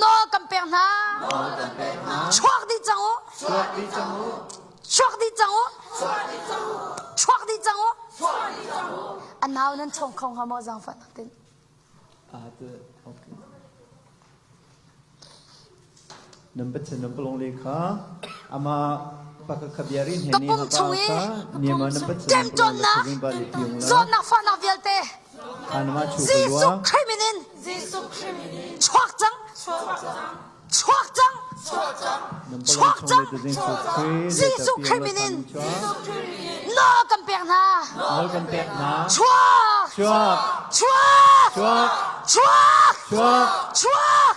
nawl kan pek hna. Chuak dih cang u. Chuak dih cang u. Chuak dih cang u. A nau nan chong kho hnga maw zaangfahnak tin? Okay. Nan Pathian nan palong le kha ama Ka pum chung i ṭemṭawnnak zawtnak fahnak vialte Jesuh Khrih min in chuak cang chuak cang chuak cang Jesuh Khrih min in nawl kan pek hna chuak chuak chuak chuak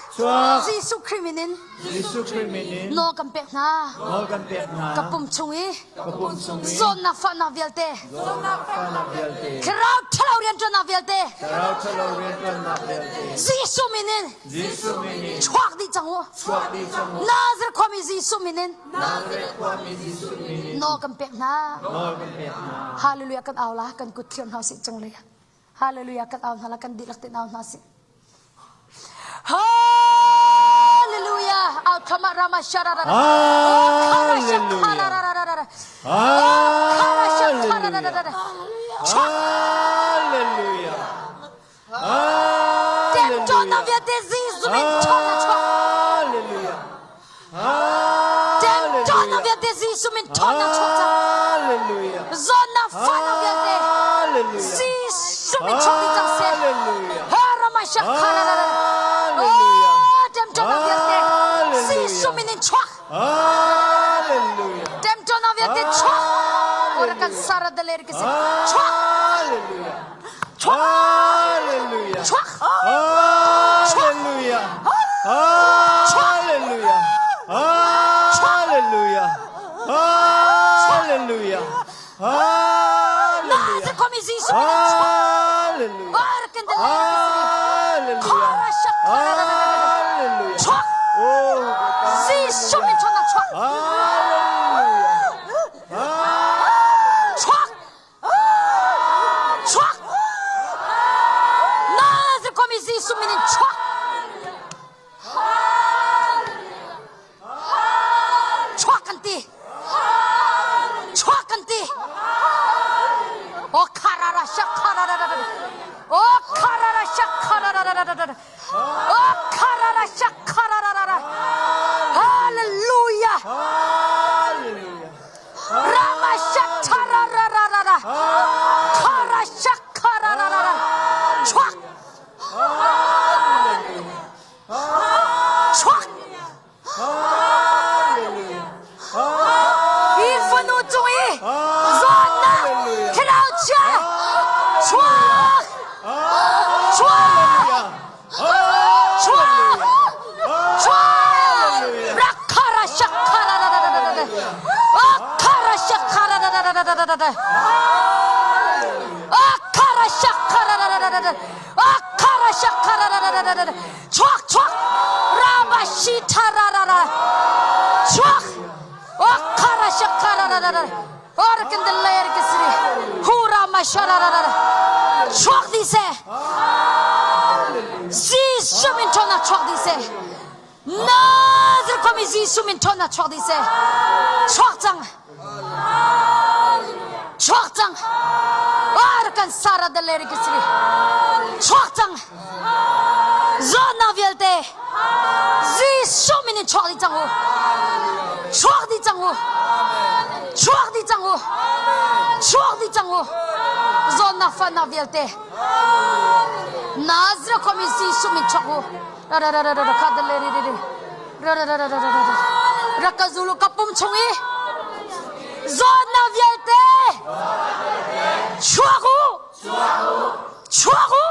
Jesuh Khrih min in Jesuh Khrih min in nawl kan pek hna. Nawl kan pek hna. Ka pum chung i ka pum chung i zawtnak fahnak vialte zawtnak fahnak vialte Thlarau ṭhalo rianṭuannak vialte Thlarau ṭhalo rianṭuannak vialte Jesuh min in Jesuh min in chuak dih cang u. Chuak dih cang u. Nazareth khuami Jesuh min in Nazareth khuami Jesuh min in nawl kan pek hna. Nawl kan pek hna. Hallelujah kan au la kan kut thlir hna sih cung lei. Hallelujah kan au hna la kan dihlak tein au hna sih. Hallelujah. Au thama rama shara ra. Hallelujah. Hallelujah. Hallelujah. Tem chona viate Jesu min chona chwa. Hallelujah. Tem chona viate Jesu min chona chwa. Hallelujah. Zona fana viate Hallelujah. Jesu min chwa di chang se. Hallelujah. Harama shakara. Hallelujah. Oh, tem chona viate Hallelujah. Jesu min chwa. Hallelujah. Tem chona viate chwa. Ora kan sara daler ke se. Chwa. Hallelujah. Chwa. Hallelujah. Chwa. Hallelujah. Hallelujah. Hallelujah. Hallelujah. Nazar Hallelujah. komi Jesu min chwa. Hallelujah. Ora kan daler ke se. Hallelujah. Kara shakara. Hallelujah. Chwa. Oh, Jesu min chona chwa. Hallelujah. Chuak! Chuak! Nazareth khuami Jesuh min in chuak! Chuak kan ti! Chuak kan ti! Oh kharara shakarara Oh kharara shakarara Oh kharara shakarara Hallelujah! Hallelujah. Rama shatarararara Kara shakarararara Chuak! Chuak! Hi fanu cung i zawtnak thlarau chia chuak! Chuak! Chuak! Chuak! Rakhara shakhara Akhara shakhara Akhara shakhara Akhara shakhara Chuak chuak Rama shitara Chuak Akhara shakhara Orkindillayar kisri Hura mashararara Chuak dih seh Jesuh min ṭhawnnak chuak dih seh Nazareth khuami Jesuh min ṭhawnnak chuak dih seh Chuak cang Chuak cang Arkan Sara daleri kisri Chuak cang Zawtnak vialte Jesuh min in chuak dih cang u. Chuak dih cang u. Chuak dih cang u. Chuak dih cang u. Zawtnak fahnak vialte Nazareth khuami Jesuh min chuak u. Ra ra ra ra ra kha dale ri ri ri. Ra ra ra ra ra ra ra. Rak ka zulu ka pum chung i zawtnak vialte chuak u. Chuak u.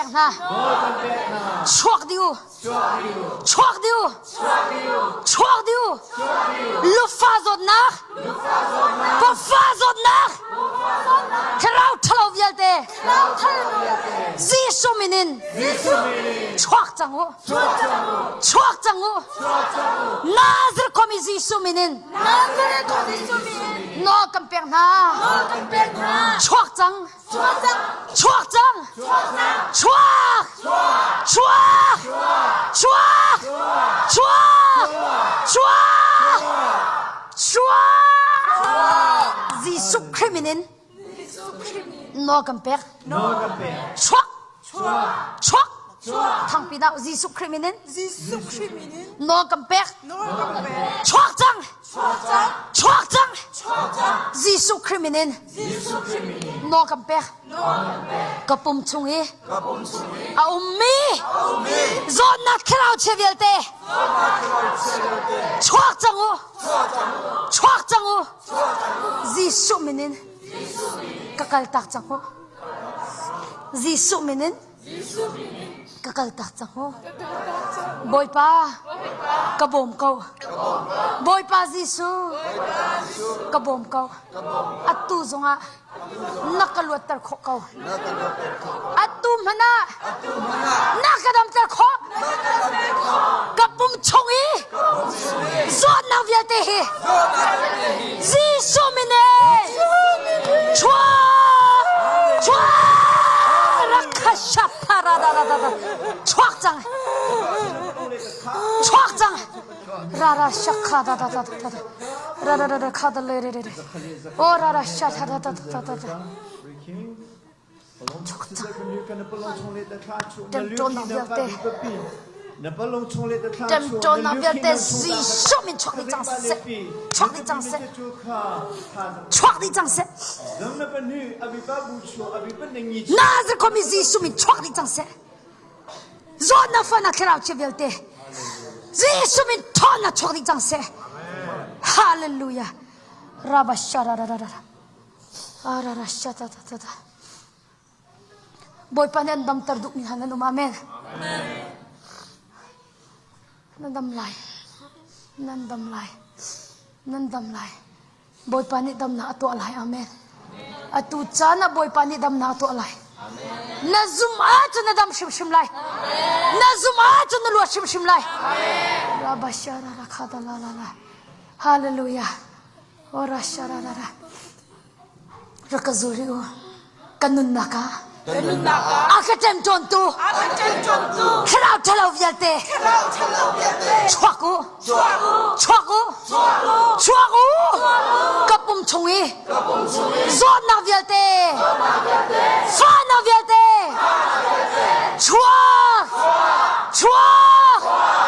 pek hna. Chuak dih u. Chuak dih u. Chuak dih u. Lufa zawtnak. Pafa zawtnak. Thlarau ṭhalo vialte. Jesuh min in. Chuak cang u. Chuak cang u. Nazareth khuami Jesuh min in. Nawl kan pek hna. Chuak cang. Chuak cang. Chuak. Chuak. Chuak. Chuak. Chuak. Chuak. Jesuh Khrih min in. Nawl kan pek. Chuak. Chuak. Thangpi dah Jesuh Khrih min in. Jesuh Khrih min in. Nawl kan pek. Nawl kan pek. Chuak cang. Chuak cang. Chuak cang. Chuak cang. Jesuh Khrih min in. Jesuh Khrih min in. Nawl kan pek. Nawl kan pek. Ka pum chung i. Ka pum chung i. A ummi. A ummi. Zawtnak thlarau chia vialte. Zawtnak thlarau chia vialte. Chuak cang u. Chuak cang u. Chuak cang u. Chuak cang u. Jesuh min in. Jesuh min in. Ka kal tak cang u. Jesuh min in ka kaltak cang u. Bawipa, ka bawm ko. Bawipa Jesuh, ka bawm ko. Atu zongah na ka luatter khawh ko. Atu hmanh ah na ka damter khawh. Ka pum chung i zawtnak vialte hi Jesuh min in chuak chuak rakha chuak cang chuak cang ra ra shakha da da da da da ra ra ra ra kha da le re re re o ra ra sha tha da da da da da Ṭemṭawnnak vialte Ṭemṭawnnak vialte Jesuh min chuak dih cang seh. Chuak dih cang seh. Chuak dih cang seh. Nazareth khuami Jesuh min chuak dih cang seh. Zawtnak fahnak thlarau chia vialte Jesuh min ṭhawnnak chuak dih cang seh. Hallelujah. Rabasharararara. Bawipa nih an damter duhmi hna nan um. Amen. Nan dam lai. Nan dam lai. Nan dam lai. Bawipa nih damnak a tuah lai. Amen. Atu caan ah Bawipa nih damnak a tuah lai. Na zum ahcun na dam hrimhrim lai. Na zum ahcun na luat hrimhrim lai. Hallelujah. Ora shararara. Rak ka zul rih u. Kan nunnak ah. Kan nunnak ah. A ka ṭemṭawntu. A ka ṭemṭawntu. Thlarau ṭhalo vialte. Thlarau ṭhalo vialte. Chuak u. Chuak u. Chuak u. Chuak u. Chuak u. Ka pum chung i. Ka pum chung i. Zawtnak vialte. Zawtnak vialte. Fahnak vialte. Fahnak vialte. Chuak. Chuak. Chuak.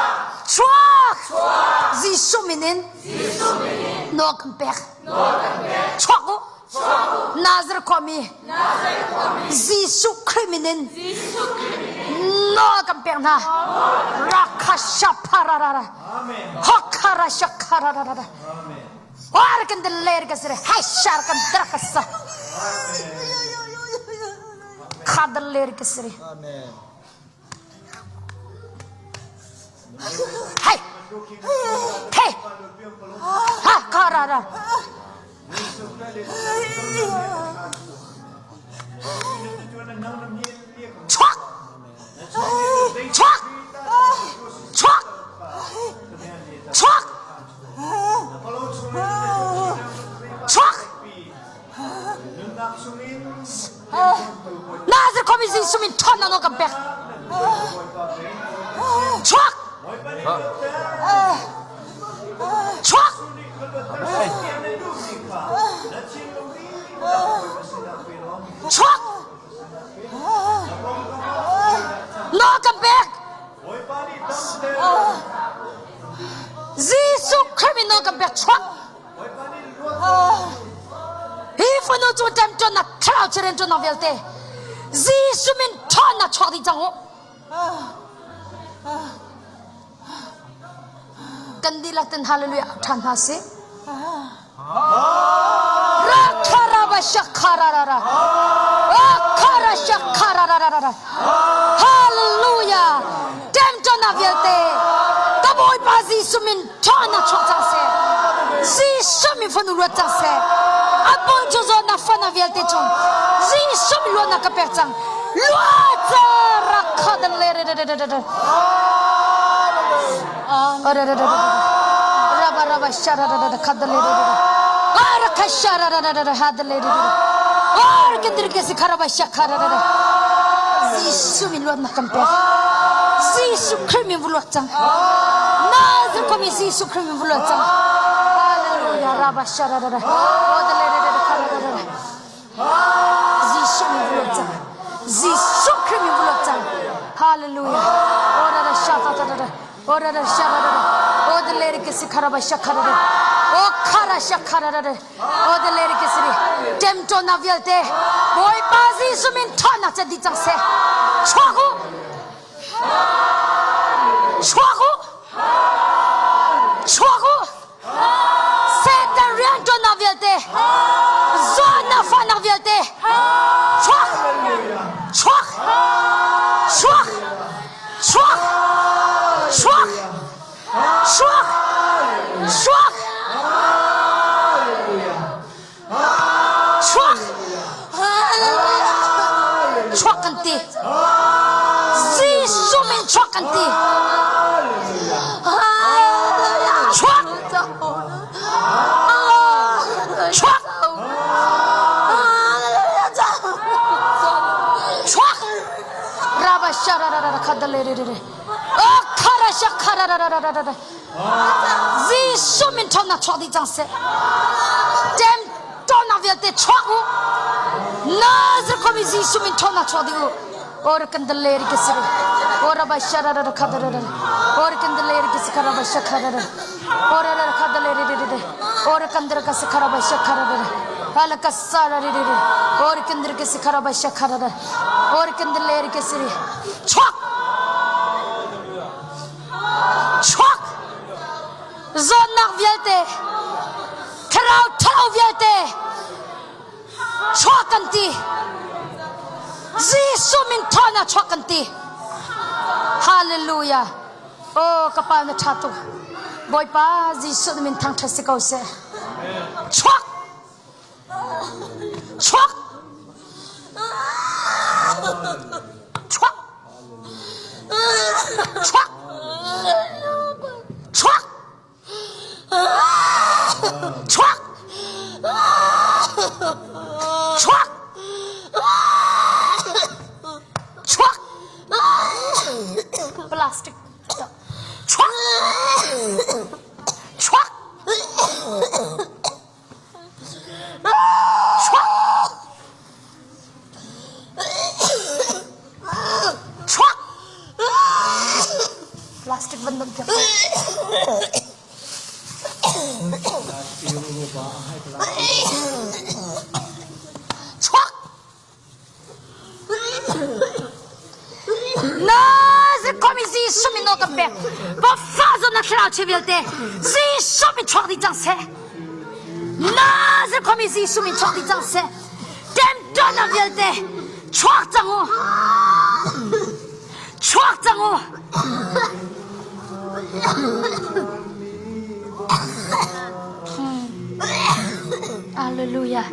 Chuak. Chuak. Jesuh min in. Jesuh min in. Nawl kan pek. Nawl kan pek. Chuak u. Chuak u. Nazareth khuami. Nazareth khuami. Jesuh Khrih min in. Jesuh Khrih min in. Nawl kan pek hna. Rakhashapararara. Amen. Hokharashakararara. Amen. War kan deler ka sire. Haishar kan drakasa. Khadaler ka sire. Amen. Hey! Hey! Ha ka ra ra. Chuak! Chuak! Chuak! Chuak! Chuak! Nazareth khuami Jesuh min ṭhawnnak nawl kan pek. Chuak! Chuak! Chuak! Nawl kan pek. Jesuh Khrih min nawl kan pek. Chuak! Hi fanu cu ṭemṭawnnak thlarau chirian ṭuannak vialte Jesuh min ṭhawnnak chuak dih cang u. Kan dihlak ten hallelujah ṭhan hna sih. Akharaba shakhararara. Akhara shakharararara. Hallelujah. Temtona vialte. Ka Bawipa Jesuh min ṭhawnak chuak cang seh. Jesuh min fanu luat cang seh. A pung cu zawtnak fana vialte chung Jesuh min luatnak ka pek cang. Luat rakha Jesuh min luatnak kan pek. Jesuh Khrih min luat cang. Nazareth khuami Jesuh Khrih min luat cang. Hallelujah. Rabba sharara. Jesuh min luat cang. Jesuh Khrih min luat cang. Hallelujah. Ora ra sha ta ta ta. Ora ra sha ra ra. O de le ke si khara ba sha khara ra. O khara sha khara ra. O de le ke si temto na vialte. Bawipa Jesuh min ṭhawnnak ca dih cang seh. Chuak u. Chuak u. Chuak u. Satan rianṭuannak vialte, zawtnak fahnak vialte, chuak, chuak, chuak, chuak, chuak, chuak, chuak, chuak, chuak kan ti. Jesuh min chuak kan ti. Chuak! Chuak! Chuak! Raba shararara khadale re re. Akhara shakhararararara. Jesuh min ṭhawnnak chuak dih cang seh. Ṭem ṭhawnnak vialte chuak u. Nazareth khuami Jesuh min ṭhawnnak chuak dih u. Or kan daleri ke siri. Or ba sharara khadara. Or kan daleri ke sikhara ba shakhara. Or ra khadaleri re re. Or kandra ka sikhara ba shakhara. Hala kasara re re. Or kandra ke sikhara ba shakhara. Or kan daleri ke siri. Chuak! Chuak! Zawtnak vialte, thlarau ṭhalo vialte, chuak kan ti. Jesuh min thawhnak chuak kan ti. Hallelujah. Oh, ka pa na ṭha tuk. Bawipa Jesuh na min thangṭhat si ko seh. Chuak! Chuak! Chuak! Chuak! Chuak! Chuak! Chuak! Chuak! Plastic. Chuak! Chuak! Chuak! Chuak! Plastic van dong piak. Chuak! Na zirkomi Jesuh min nawl kan pek. Pafa zawn na thlarau chia vialte Jesuh min chuak dih cang seh. Na zirkomi Jesuh min chuak dih cang seh. Temtuarnak vialte chuak cang u. Chuak cang u. Hallelujah.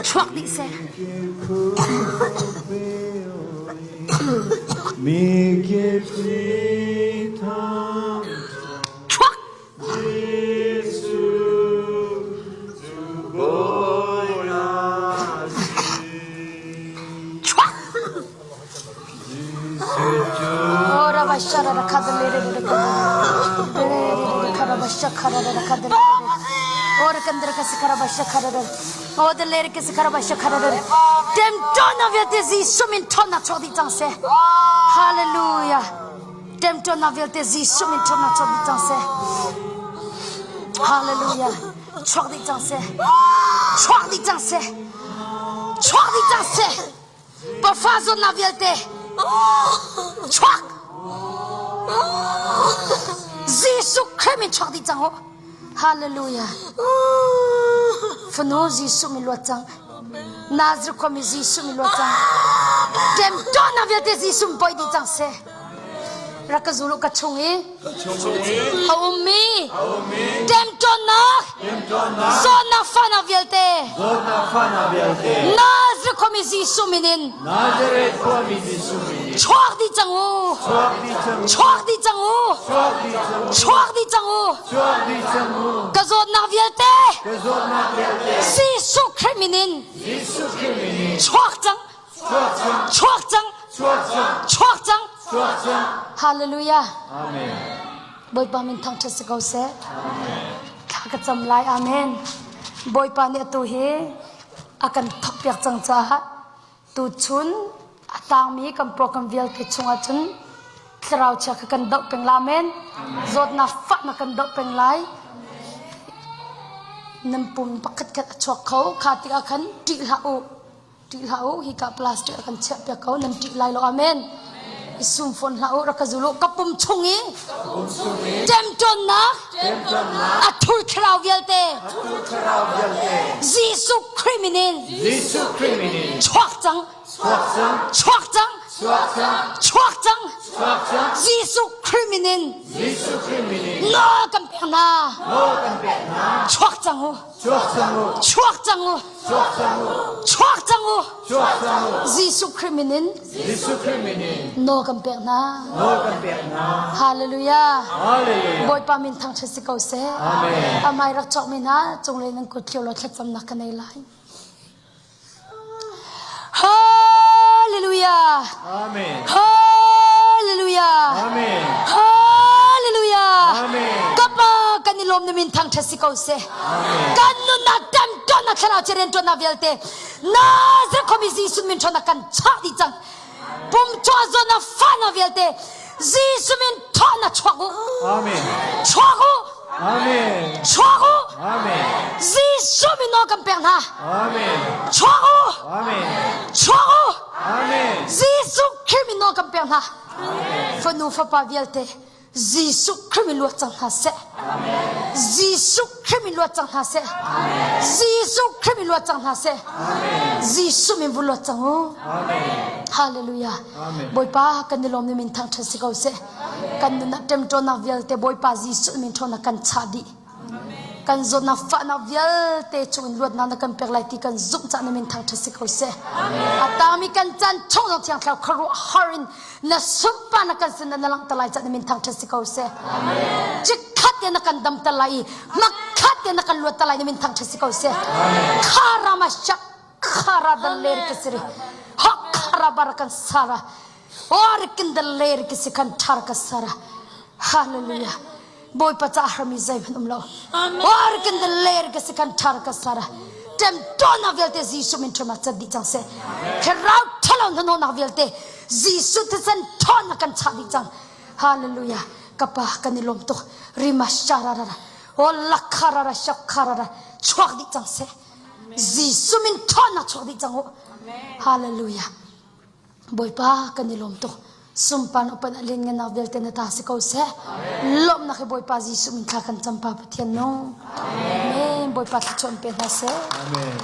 Chuak dih seh. Chuak. Chuak. Hallelujah. Temtuarnak vialte Jesuh min ṭhatnak chuak dih cang seh. Hallelujah. Chuak dih cang seh. Chuak dih cang seh. Chuak dih cang seh. Pafa zawtnak vialte chuak. Jesuh Khrih min chuak dih cang u. Hallelujah. Fanu Jesuh mi luat cang. Nazareth khuami Jesuh mi luat cang. Ṭemṭawnak vialte Jesuh mi poi dih cang seh. Rak ka zul u ka chung i a ummi ṭemṭawnnak zawtnak fahnak vialte Nazareth khuami Jesuh min in chuak dih cang u. Chuak dih cang u. Chuak dih cang u. Ka zawtnak vialte Jesuh Khrih min in chuak cang. Chuak cang. Chuak cang. Hallelujah. Amen. Bawipa min thangṭhat si ko seh. Thla ka cam lai. Amen. Bawipa nih atu hi a kan thawkpiak cang caah Tuchun a tangmi kan program vialte chungah cun thlarau chia kha kan doh peng la men. Zawtnak fahnak kan doh peng lai. Nan pum pakhat khat a chuak kho. Kha tikah khan ṭih hlah u. Ṭih hlah u. Hika plastic a kan chiah piak ko. Nan ṭih lai lo. Amen. I sum fawn hlah u. Rak ka zul u. Ka pum chung i ṭemṭawnnak a thur thlarau vialte Jesuh Khrih min in Jesuh Khrih min in chuak cang chuak cang chuak cang chuak cang chuak cang chuak cang Jesuh Khrih min in Jesuh Khrih min in nawl kan pek hna nawl kan pek hna chuak cang u chuak cang u chuak cang u chuak cang u chuak cang u chuak cang u Jesuh Khrih min in Jesuh Khrih min in nawl kan pek hna nawl kan pek hna Hallelujah Hallelujah Bawipa min thangṭhat si ko seh Amen Amai rak cawk mi hna cunglei nan kut thliau law thlacamnak ka nei lai Hallelujah Amen Hallelujah Amen Hallelujah Amen Ka pa kan i lawm na min thangṭhat si ko seh Kan nunnak ṭemṭawnnak thlarau ci rianṭuannak vialte Nazareth khuami Jesuh min ṭhawnnak kan chah dih cang. Pum chuah zawn fahnak vialte Jesuh min ṭhawnnak chuak u. Amen. Chuak u. Amen. Chuak u. Amen. Jesuh min nawl kan pek hna. Amen. Chuak u. Amen. Chuak u. Amen. Jesuh Khrih min nawl kan pek hna. Fanu fapa vialte Jesuh Khrih min luat cang hna seh. Jesuh Khrih min luat cang hna seh. Jesuh Khrih min luat cang hna seh. Jesuh min vun luat cang u. Hallelujah. Bawipa kan i lawm ni min thangṭhat si ko seh. Kan nunnak ṭemṭawnnak vialte Bawipa Jesuh min ṭhawnnak kan chah dih. Kan zawtnak fahnak vialte chung in luatnak na kan pek lai ti kan zumh caah na min thangṭhat si ko seh. A tangmi kan caan chung zong thiang thlarau khuaruahhar in na sunparnak kan sin na langhter lai caah na min thangṭhat si ko seh. Chikkhat te na kan damter lai i hmakhat te na kan luatter lai na min thangṭhat si ko seh. Kharama shak khara daler kisiri hakhara barakan sara Orikin daler kisi kan thar ka sara. Hallelujah. Bawipa ca harmi zeihmanh um lo. Orikin daler kisi kan thar ka sara. Tem tawnak vialte Jesuh min thuma cat dih cang seh. Thlarau ṭhalo hnahnawhnak vialte Jesuh thisen ṭhawnnak kan chah dih cang. Hallelujah. Kapa kan i lawm tuk. Rima shararara. O lakharara shakharara. Chuak dih cang seh. Jesuh min ṭhawnnak chuak dih cang u. Hallelujah. Bawipa kan i lawm tuk. Sumpan upan a len ngenak vialte na ta si ko seh. Lawmhnak hi Bawipa Jesuh min thla kan cam pa Pathian nung. Amen. Bawipa thluachuah in pe hna seh. Amen.